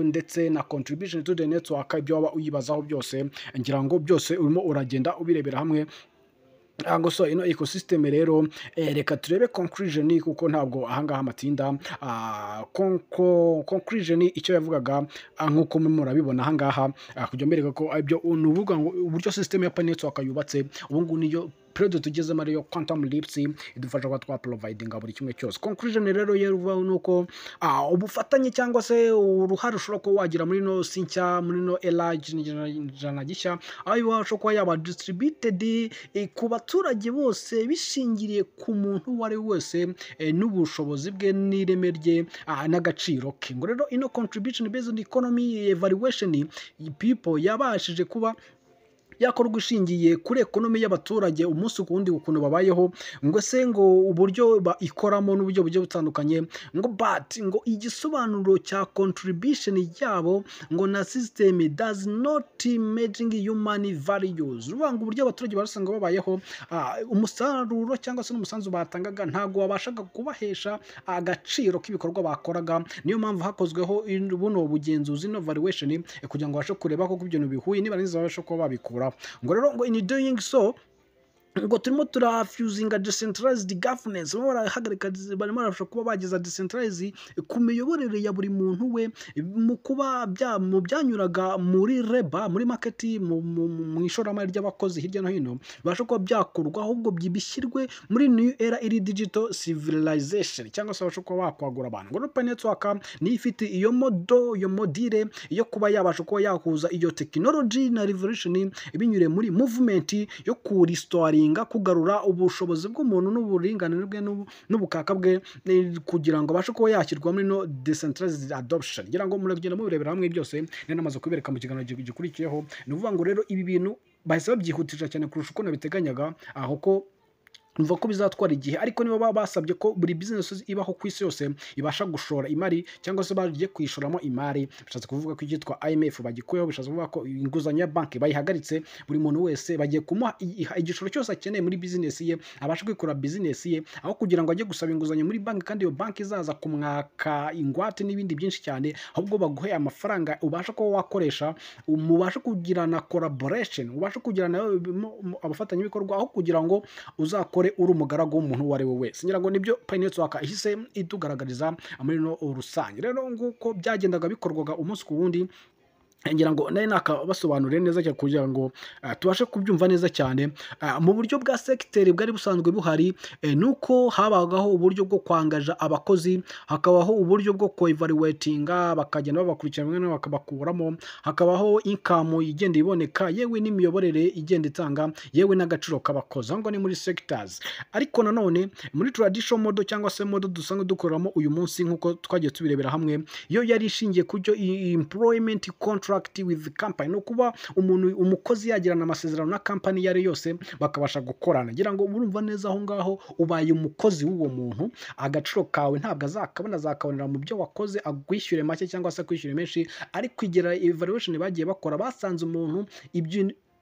ndetse na contribution to the network. Ibyo waba uyibazaho byose, ngira ngo byose urimo uragenda ubirebera hamwe. Ngo so ino ecosystem rero, reka turebe conclusion, kuko ntabwo ahangaha amatinda. Conclusion icyo yavugaga, nk'uko murimo murabibona ahangaha, kujya mbereka ko ibyo ni ukuvuga ngo uburyo system ya Pi Network yubatse ubu ngubu niyo period tugezemo, ariyo quantum leaps idufasha kuba twa providinga buri kimwe cyose. Conclusion rero yeruva ni uko ubufatanye cyangwa se uruhare ushobora kuba wagira muri no si nshya, muri no era ijana gishya, aho ibasha kuba yaba distributed ku baturage bose bishingiriye ku muntu uwo ari we wese, n'ubushobozi bwe n'ireme rye, n'agaciro ke. Ngo rero ino contribution based economy evaluation people yabashije kuba yakorwa ishingiye kuri economy y'abaturage umunsi ku wundi, ukuntu babayeho, ngo se ngo uburyo ikoramo n'uburyo bugiye butandukanye. Ngo but ngo igisobanuro cya contribution yabo ngo na system does not merging human values. Uruvuga ngo uburyo abaturage barasanga babayeho, umusaruro cyangwa se n'umusanzu batangaga ntabwo wabashaga kubahesha agaciro k'ibikorwa bakoraga. Niyo mpamvu hakozweho buno bugenzuzi, ino valuation, kugira ngo babashe kureba koko ibyo bintu bihuye, niba babashe kuba babikuraho. Ngo rero ngo in doing so, ngo turimo turafusinga decentralized governance, barimo barahagarika, barimo barabasha kuba bageza decentralized ku miyoborere ya buri muntu we, mu kuba bya mu byanyuraga muri labor, muri market, mu ishoramari ry'abakozi hirya no hino, bibasha kuba byakorwa, ahubwo bishyirwe muri new era iri digital civilization, cyangwa se babasha kuba bakwagura abantu. Ngo rero Pi Network niyo ifite iyo model, iyo modire yo kuba yabasha kuba yahuza iyo technology na revolution binyuriye muri movement yo kurestoringa, kugarura ubushobozi bw'umuntu n'uburinganire bwe n'ubukaka bwe, kugira ngo abashe kuba yashyirwa muri no decentralized adoption. Ngira ngo muragenda mubirebera hamwe byose, nari namaze kubibereka mu kiganiro gikurikiyeho. Ni ukuvuga ngo rero ibi bintu Bahise babyihutisha cyane kurusha uko nabiteganyaga, aho ko numva ko bizatwara igihe. Ariko niba basabye ko buri business ibaho ku isi yose ibasha gushora imari, cyangwa se bagiye kuyishoramo imari, bishatse kuvuga ko icyitwa IMF bagikuyeho, bishatse kuvuga ko inguzanyo ya banki bayihagaritse. Buri muntu wese bagiye kumuha igishoro cyose akeneye muri business ye, abasha kwikora business ye, aho kugira ngo ajye gusaba inguzanyo muri banki, kandi iyo banki izaza kumwaka ingwate n'ibindi byinshi cyane. Ahubwo baguhe amafaranga ubasha kuba wakoresha, mubashe kugirana collaboration, ubashe kugirana abafatanyabikorwa, aho kugira ngo uzakore uri umugaragu w'umuntu uwo ari we wese. Ngira ngo nibyo Pi Network ihise itugaragariza muri no rusange. Rero nguko byagendaga bikorwaga umunsi ku wundi. Ngira ngo nari nakabasobanuriye neza cyane kugira ngo tubashe kubyumva neza cyane. Mu buryo bwa segiteri bwari busanzwe buhari, nuko habagaho uburyo bwo kwangaja abakozi, hakabaho uburyo bwo kwevaluatinga, bakagenda babakurikirana, bamwe na bakabakuramo, hakabaho income igenda iboneka, yewe n'imiyoborere igenda itanga, yewe n'agaciro k'abakozi. Aho ngaho ni muri sectors. Ariko nanone muri traditional model, cyangwa se model dusanzwe dukoreramo uyu munsi, nk'uko twagiye tubirebera hamwe, yo yari ishingiye ku byo employment contract with company, ni ukuba umuntu umukozi yagirana amasezerano na company iyo ari yose, bakabasha gukorana. Ngira ngo urumva neza, aho ngaho ubaye umukozi w'uwo muntu, agaciro kawe ntabwo azakabona, azakabonera mu byo wakoze, agwishyure make cyangwa se akwishyure menshi. Ariko igera evaluation bagiye bakora, basanze umuntu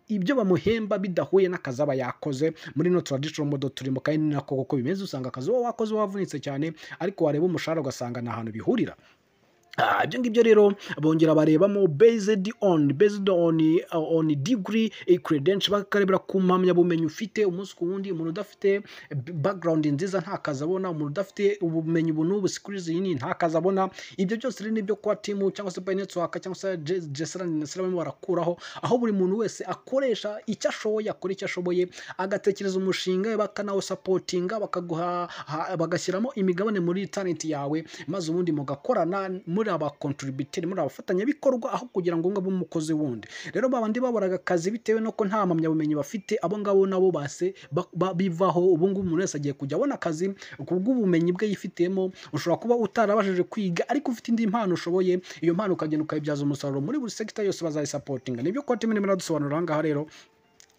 ibyo bamuhemba bidahuye n'akazi aba yakoze muri no traditional model turimo. Kandi ni nako koko bimeze, usanga akazi uba wakoze wavunitse cyane, ariko wareba umushahara ugasanga nta hantu bihurira. Ibyo ngibyo rero bongera barebamo based on degree, credential, bakarebera ku mpamyabumenyi ufite umunsi ku wundi. Umuntu udafite background nziza nta kazi abona, umuntu udafite ubumenyi ubu n'ubu, skills nini, nta kazi abona. Ibyo byose rero nibyo kwa team cyangwa se Pi Network cyangwa se Gesara Nesara barimo barakuraho, aho buri muntu wese akoresha icyo ashoboye, akora icyo ashoboye, agatekereza umushinga, bakanawusupportinga, bakaguha bagashyiramo imigabane muri talent yawe, maze ubundi mugakorana muri aba contributor, muri abafatanyabikorwa, aho kugira ngo ngabe umukozi wundi. Rero babandi baboraga akazi bitewe nuko nta mpamyabumenyi bafite, abo ngabo nabo base bivaho. Ubu ngubu umuntu wese agiye kujya abona akazi ku bw'ubumenyi bwe yifitiyemo. Ushobora kuba utarabashije kwiga, ariko ufite indi mpano ushoboye, iyo mpano ukagenda ukayibyaza umusaruro. Muri buri sector yose bazayisupportinga. Nibyo Core Team irimo iradusobanurira aha ngaha rero,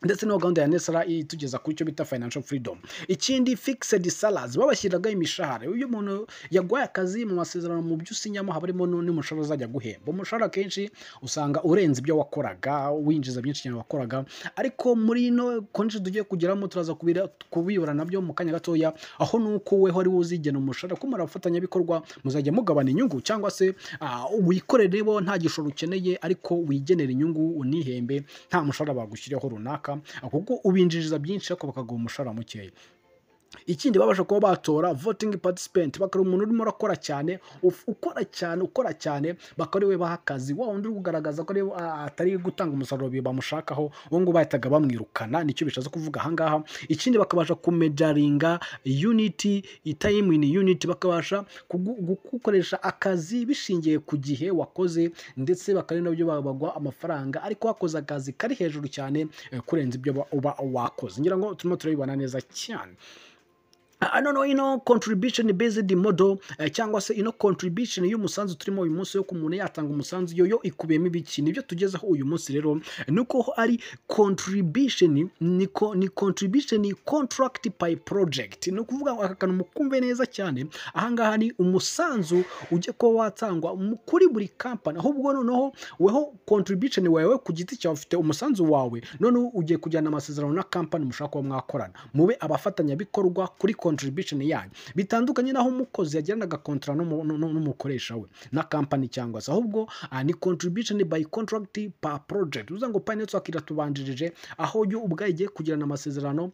ndetse no gahunda ya Nesara itugeza kuri cyo bita financial freedom. Ikindi, fixed salaries, babashyiragaho imishahara. Iyo umuntu yaguhaye akazi, mu masezerano, mu byo usinyamo, haba harimo n'umushahara uzajya guhemba. Umushahara akenshi usanga urenze ibyo wakoraga, winjiza byinshi cyane wakoraga. Ariko muri ino condition tugiye kugeramo, turaza kubibura nabyo mu kanya gatoya, aho nuko weho ari wowe uzigena umushahara, ko muri abafatanyabikorwa muzajya mugabana inyungu, cyangwa se wikorere bo nta gishoro ukeneye, ariko wigenera inyungu unihembe, nta mushahara bagushyiriyeho runaka, kuko ubinjiriza byinshi ariko bakaguha umushahara mukeya. Ikindi, babasha kuba batora voting participant, bakora umuntu urimo urakora cyane, ukora cyane, ukora cyane, bakaba ari we baha akazi. Wa wundi uri kugaragaza ko atari gutanga umusaruro bamushakaho, uwo nguwo bahitaga bamwirukana. Nicyo bishatse kuvuga aha ngaha. Ikindi, bakabasha kumeasuringa unit time in unit, bakabasha gukoresha akazi bishingiye ku gihe wakoze, ndetse bakaba ari nabyo bagwa amafaranga, ariko wakoze akazi kari hejuru cyane kurenza ibyo uba wakoze. Ngira ngo turimo turabibona neza cyane. Noneho ino contribution based model, cyangwa se ino contribution y'umusanzu turimo uyu munsi, yo ku muntu yatanga umusanzu, yo ikubiyemo ibiki? Nibyo tugezeho uyu munsi. Rero nuko ari contribution, ni contribution contract by project. Ni ukuvuga ngo aka kantu mukumve neza cyane. Ahangaha ni umusanzu ujye kuba watangwa kuri buri company. Ahubwo noneho weho contribution wawe ku giti cyawe, ufite umusanzu wawe, noneho ugiye kujyana amasezerano na company mushaka kuba mwakorana, mube abafatanyabikorwa kuri contribution yanyu. Bitandukanye naho umukozi yagiranaga contrat n'umukoresha we na company, cyangwa se ahubwo ni contribution by contract per project. Uvuze ngo Pi Network iratubanjirije, aho yo ubwayo igiye kugirana amasezerano,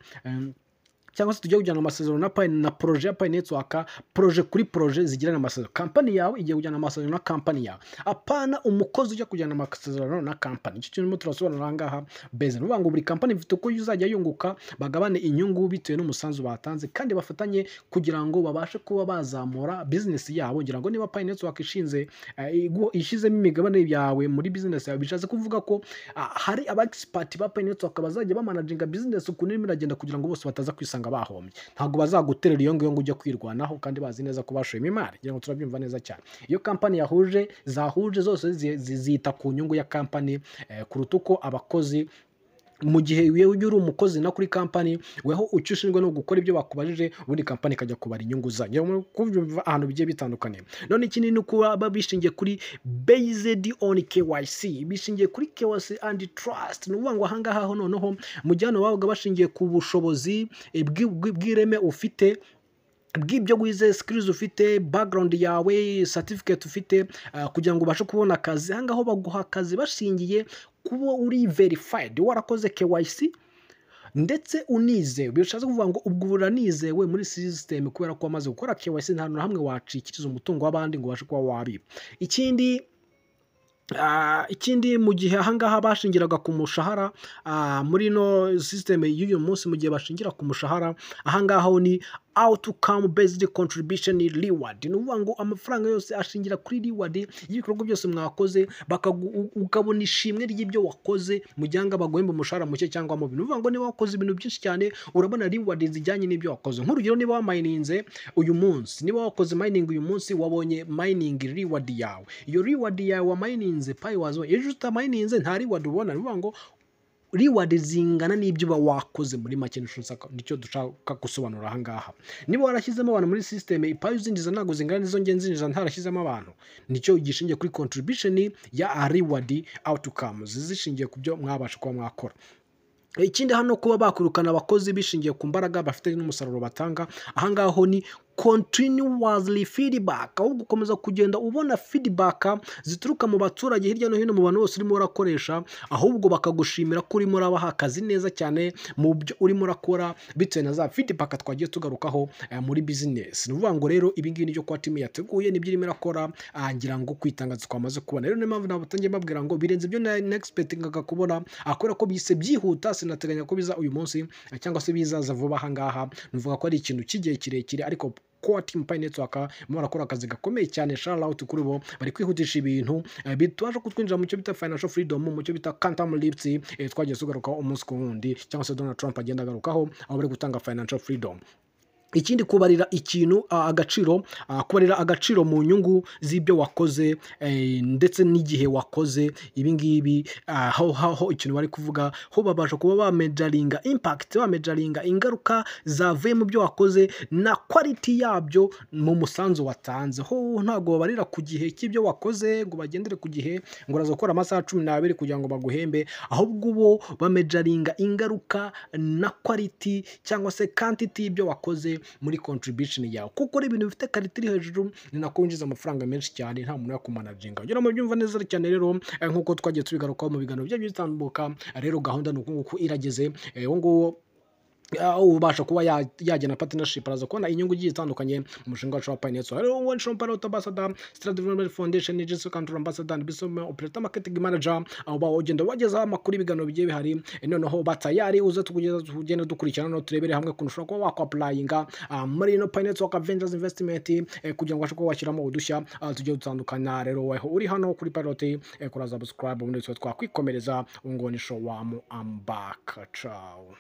cyangwa se tujya kujyana amasezerano na Pi, na projet ya Pi Network, projet kuri projet zigirana amasezerano. Company yawe igiye kujyana amasezerano na company yawe, apana umukozi ujya kujyana amasezerano na company. Icyo kintu turasobanura aha ngaha beze. Ni ukuvuga ngo buri company ifite uko izajya yunguka, bagabane inyungu bitewe n'umusanzu batanze, kandi bafatanye kugira ngo babashe kuba bazamura business yabo. Ngira ngo niba Pi Network ishinze ishyizemo imigabane yawe muri business yawe, bishatse kuvuga ko hari aba expert ba Pi Network bazajya bamanaginga business ukuntu irimo iragenda, kugira ngo bose bataza kwisanga bahombye. Ntabwo bazaguterera iyo ngiyo ngo ujye kwirwanaho kandi bazi neza ko bashoyemo imari. Ngira ngo turabyumva neza cyane. Iyo company yahuje, zahuje zose, zita ku nyungu ya company kuruta uko abakozi Mu gihe wewe uri umukozi na kuri kampani, weho icyo ushinzwe no gukora ibyo bakubajije, ubundi kampani ikajya kubara inyungu zayo, kubyumva ahantu bigiye bitandukanye. None ikindi ni ukuba bishingiye kuri based on KYC, bishingiye kuri KYC and trust. Ni ukuvuga ngo ahangaha ho noneho mu gihe hano babaga bashingiye ku bushobozi bw'ireme ufite, bw'ibyo wize, skills ufite, background yawe, certificate ufite, kugira ngo ubashe kubona akazi. Aha ngaho baguha akazi bashingiye kuba uri verified, warakoze KYC ndetse unizewe. Bishatse kuvuga ngo ubwo uranizewe muri system kubera ko wamaze gukora KYC, nta hantu na hamwe wacikiriza umutungo w'abandi ngo ubashe kuba wabiba. Ikindi mu gihe ahangaha bashingiraga ku mushahara, muri ino system y'uyu munsi, mu gihe bashingira ku mushahara, ahangaha ho ni outcome based contribution reward. Ni ukuvuga ngo amafaranga yose ashingira kuri reward y'ibikorwa byose mwakoze, ukabona ishimwe ry'ibyo wakoze. Mu gihe ahangaha baguhemba umushahara muke cyangwa mubi, ni ukuvuga ngo niba wakoze ibintu byinshi cyane, urabona reward zijyanye n'ibyo wakoze. Nk'urugero, niba wamayininze uyu munsi, niba wakoze mining uyu munsi, wabonye mining reward yawe, iyo reward yawe wamayininze Pi wazibonye. Ejo utamayininze, nta reward ubona. Ni ukuvuga ngo reward zingana n'ibyo uba wakoze. Muri make nicyo dushaka gusobanura ahangaha. Niba warashyizemo abantu muri system, Pi uzinjiza ntabwo zingana n'izo nge nzinjiza ntarashyizemo abantu. Nicyo gishingiye kuri contribution ya reward outcomes zishingiye ku byo mwabasha kuba mwakora. Ikindi hano, kuba bakwirukana abakozi bishingiye ku mbaraga bafite n'umusaruro batanga. Ahangaha ho ni continuously feedback, aho gukomeza kugenda ubona feedback zituruka mu baturage hirya no hino, mu bantu bose urimo urakoresha, ahubwo bakagushimira ko urimo urabaha akazi neza cyane mu byo urimo urakora, bitewe na za feedback twagiye tugarukaho muri business. Ni ukuvuga ngo rero ibi ngibi nibyo Core Team yateguye, nibyo irimo irakora. Ngira ngo ku itangazo twamaze kubona rero, niyo mpamvu nabatangiye mbabwira ngo birenze ibyo nexpectingaga kubona, kubera ko bise byihuta. Sinateganya ko biza uyu munsi cyangwa se bizaza vuba aha ngaha. Nuvuga ko ari ikintu cy'igihe kirekire, ariko Core Team Pi Network barimo barakora akazi gakomeye cyane. Shout out kuri bo, bari kwihutisha ibintu bitubasha kutwinjira mu cyo bita financial freedom, mu cyo bita quantum leaps twagiye tugarukaho umunsi ku wundi, cyangwa se Donald Trump agenda agarukaho, aho bari gutanga financial freedom. Ikindi, kubarira ikintu agaciro, kubarira agaciro mu nyungu z'ibyo wakoze ndetse n'igihe wakoze. Ibi ngibi aho ikintu bari kuvuga ho, babasha kuba bameasuringa impact, bameasuringa ingaruka zavuye mu byo wakoze na quality yabyo mu musanzu watanze. Ho ntabwo babarira ku gihe cy'ibyo wakoze ngo bagendere ku gihe, ngo uraza gukora amasaha 12 kugira ngo baguhembe. Ahubwo bo bameasuringa ingaruka na quality cyangwa se quantity y'ibyo wakoze muri contribution yawe, kuko ari ibintu bifite quality iri hejuru, ni nako winjiza amafaranga menshi cyane, nta muntu yakumanaginga. Ugira ngo byumva neza cyane. Rero nk'uko twagiye tubigarukaho mu biganiro byagiye bitambuka, rero gahunda ni uku nguku irageze. Uwo nguwo ubasha kuba yagena partnership araza kubona inyungu igiye itandukanye mu mushinga wacu wa Pi Network. Rero one shop pilot ambassador, Stellar Development Foundation Agency Country Ambassador and Business Operator Marketing Manager, aho ba ugenda wagezaho amakuru y'ibiganiro bigiye bihari. Noneho batayari uze tugeza tugenda dukurikirana no turebere hamwe ukuntu ushobora kuba wakwapplyinga muri ino Pi Network Avengers Investment kugira ngo ubashe kuba washyiramo udushya tugiye dutandukana. Rero weho uri hano kuri Pilot, kora subscribe, ubundi twe twakwikomereza. Ngo ni show wa mu ambaka, ciao.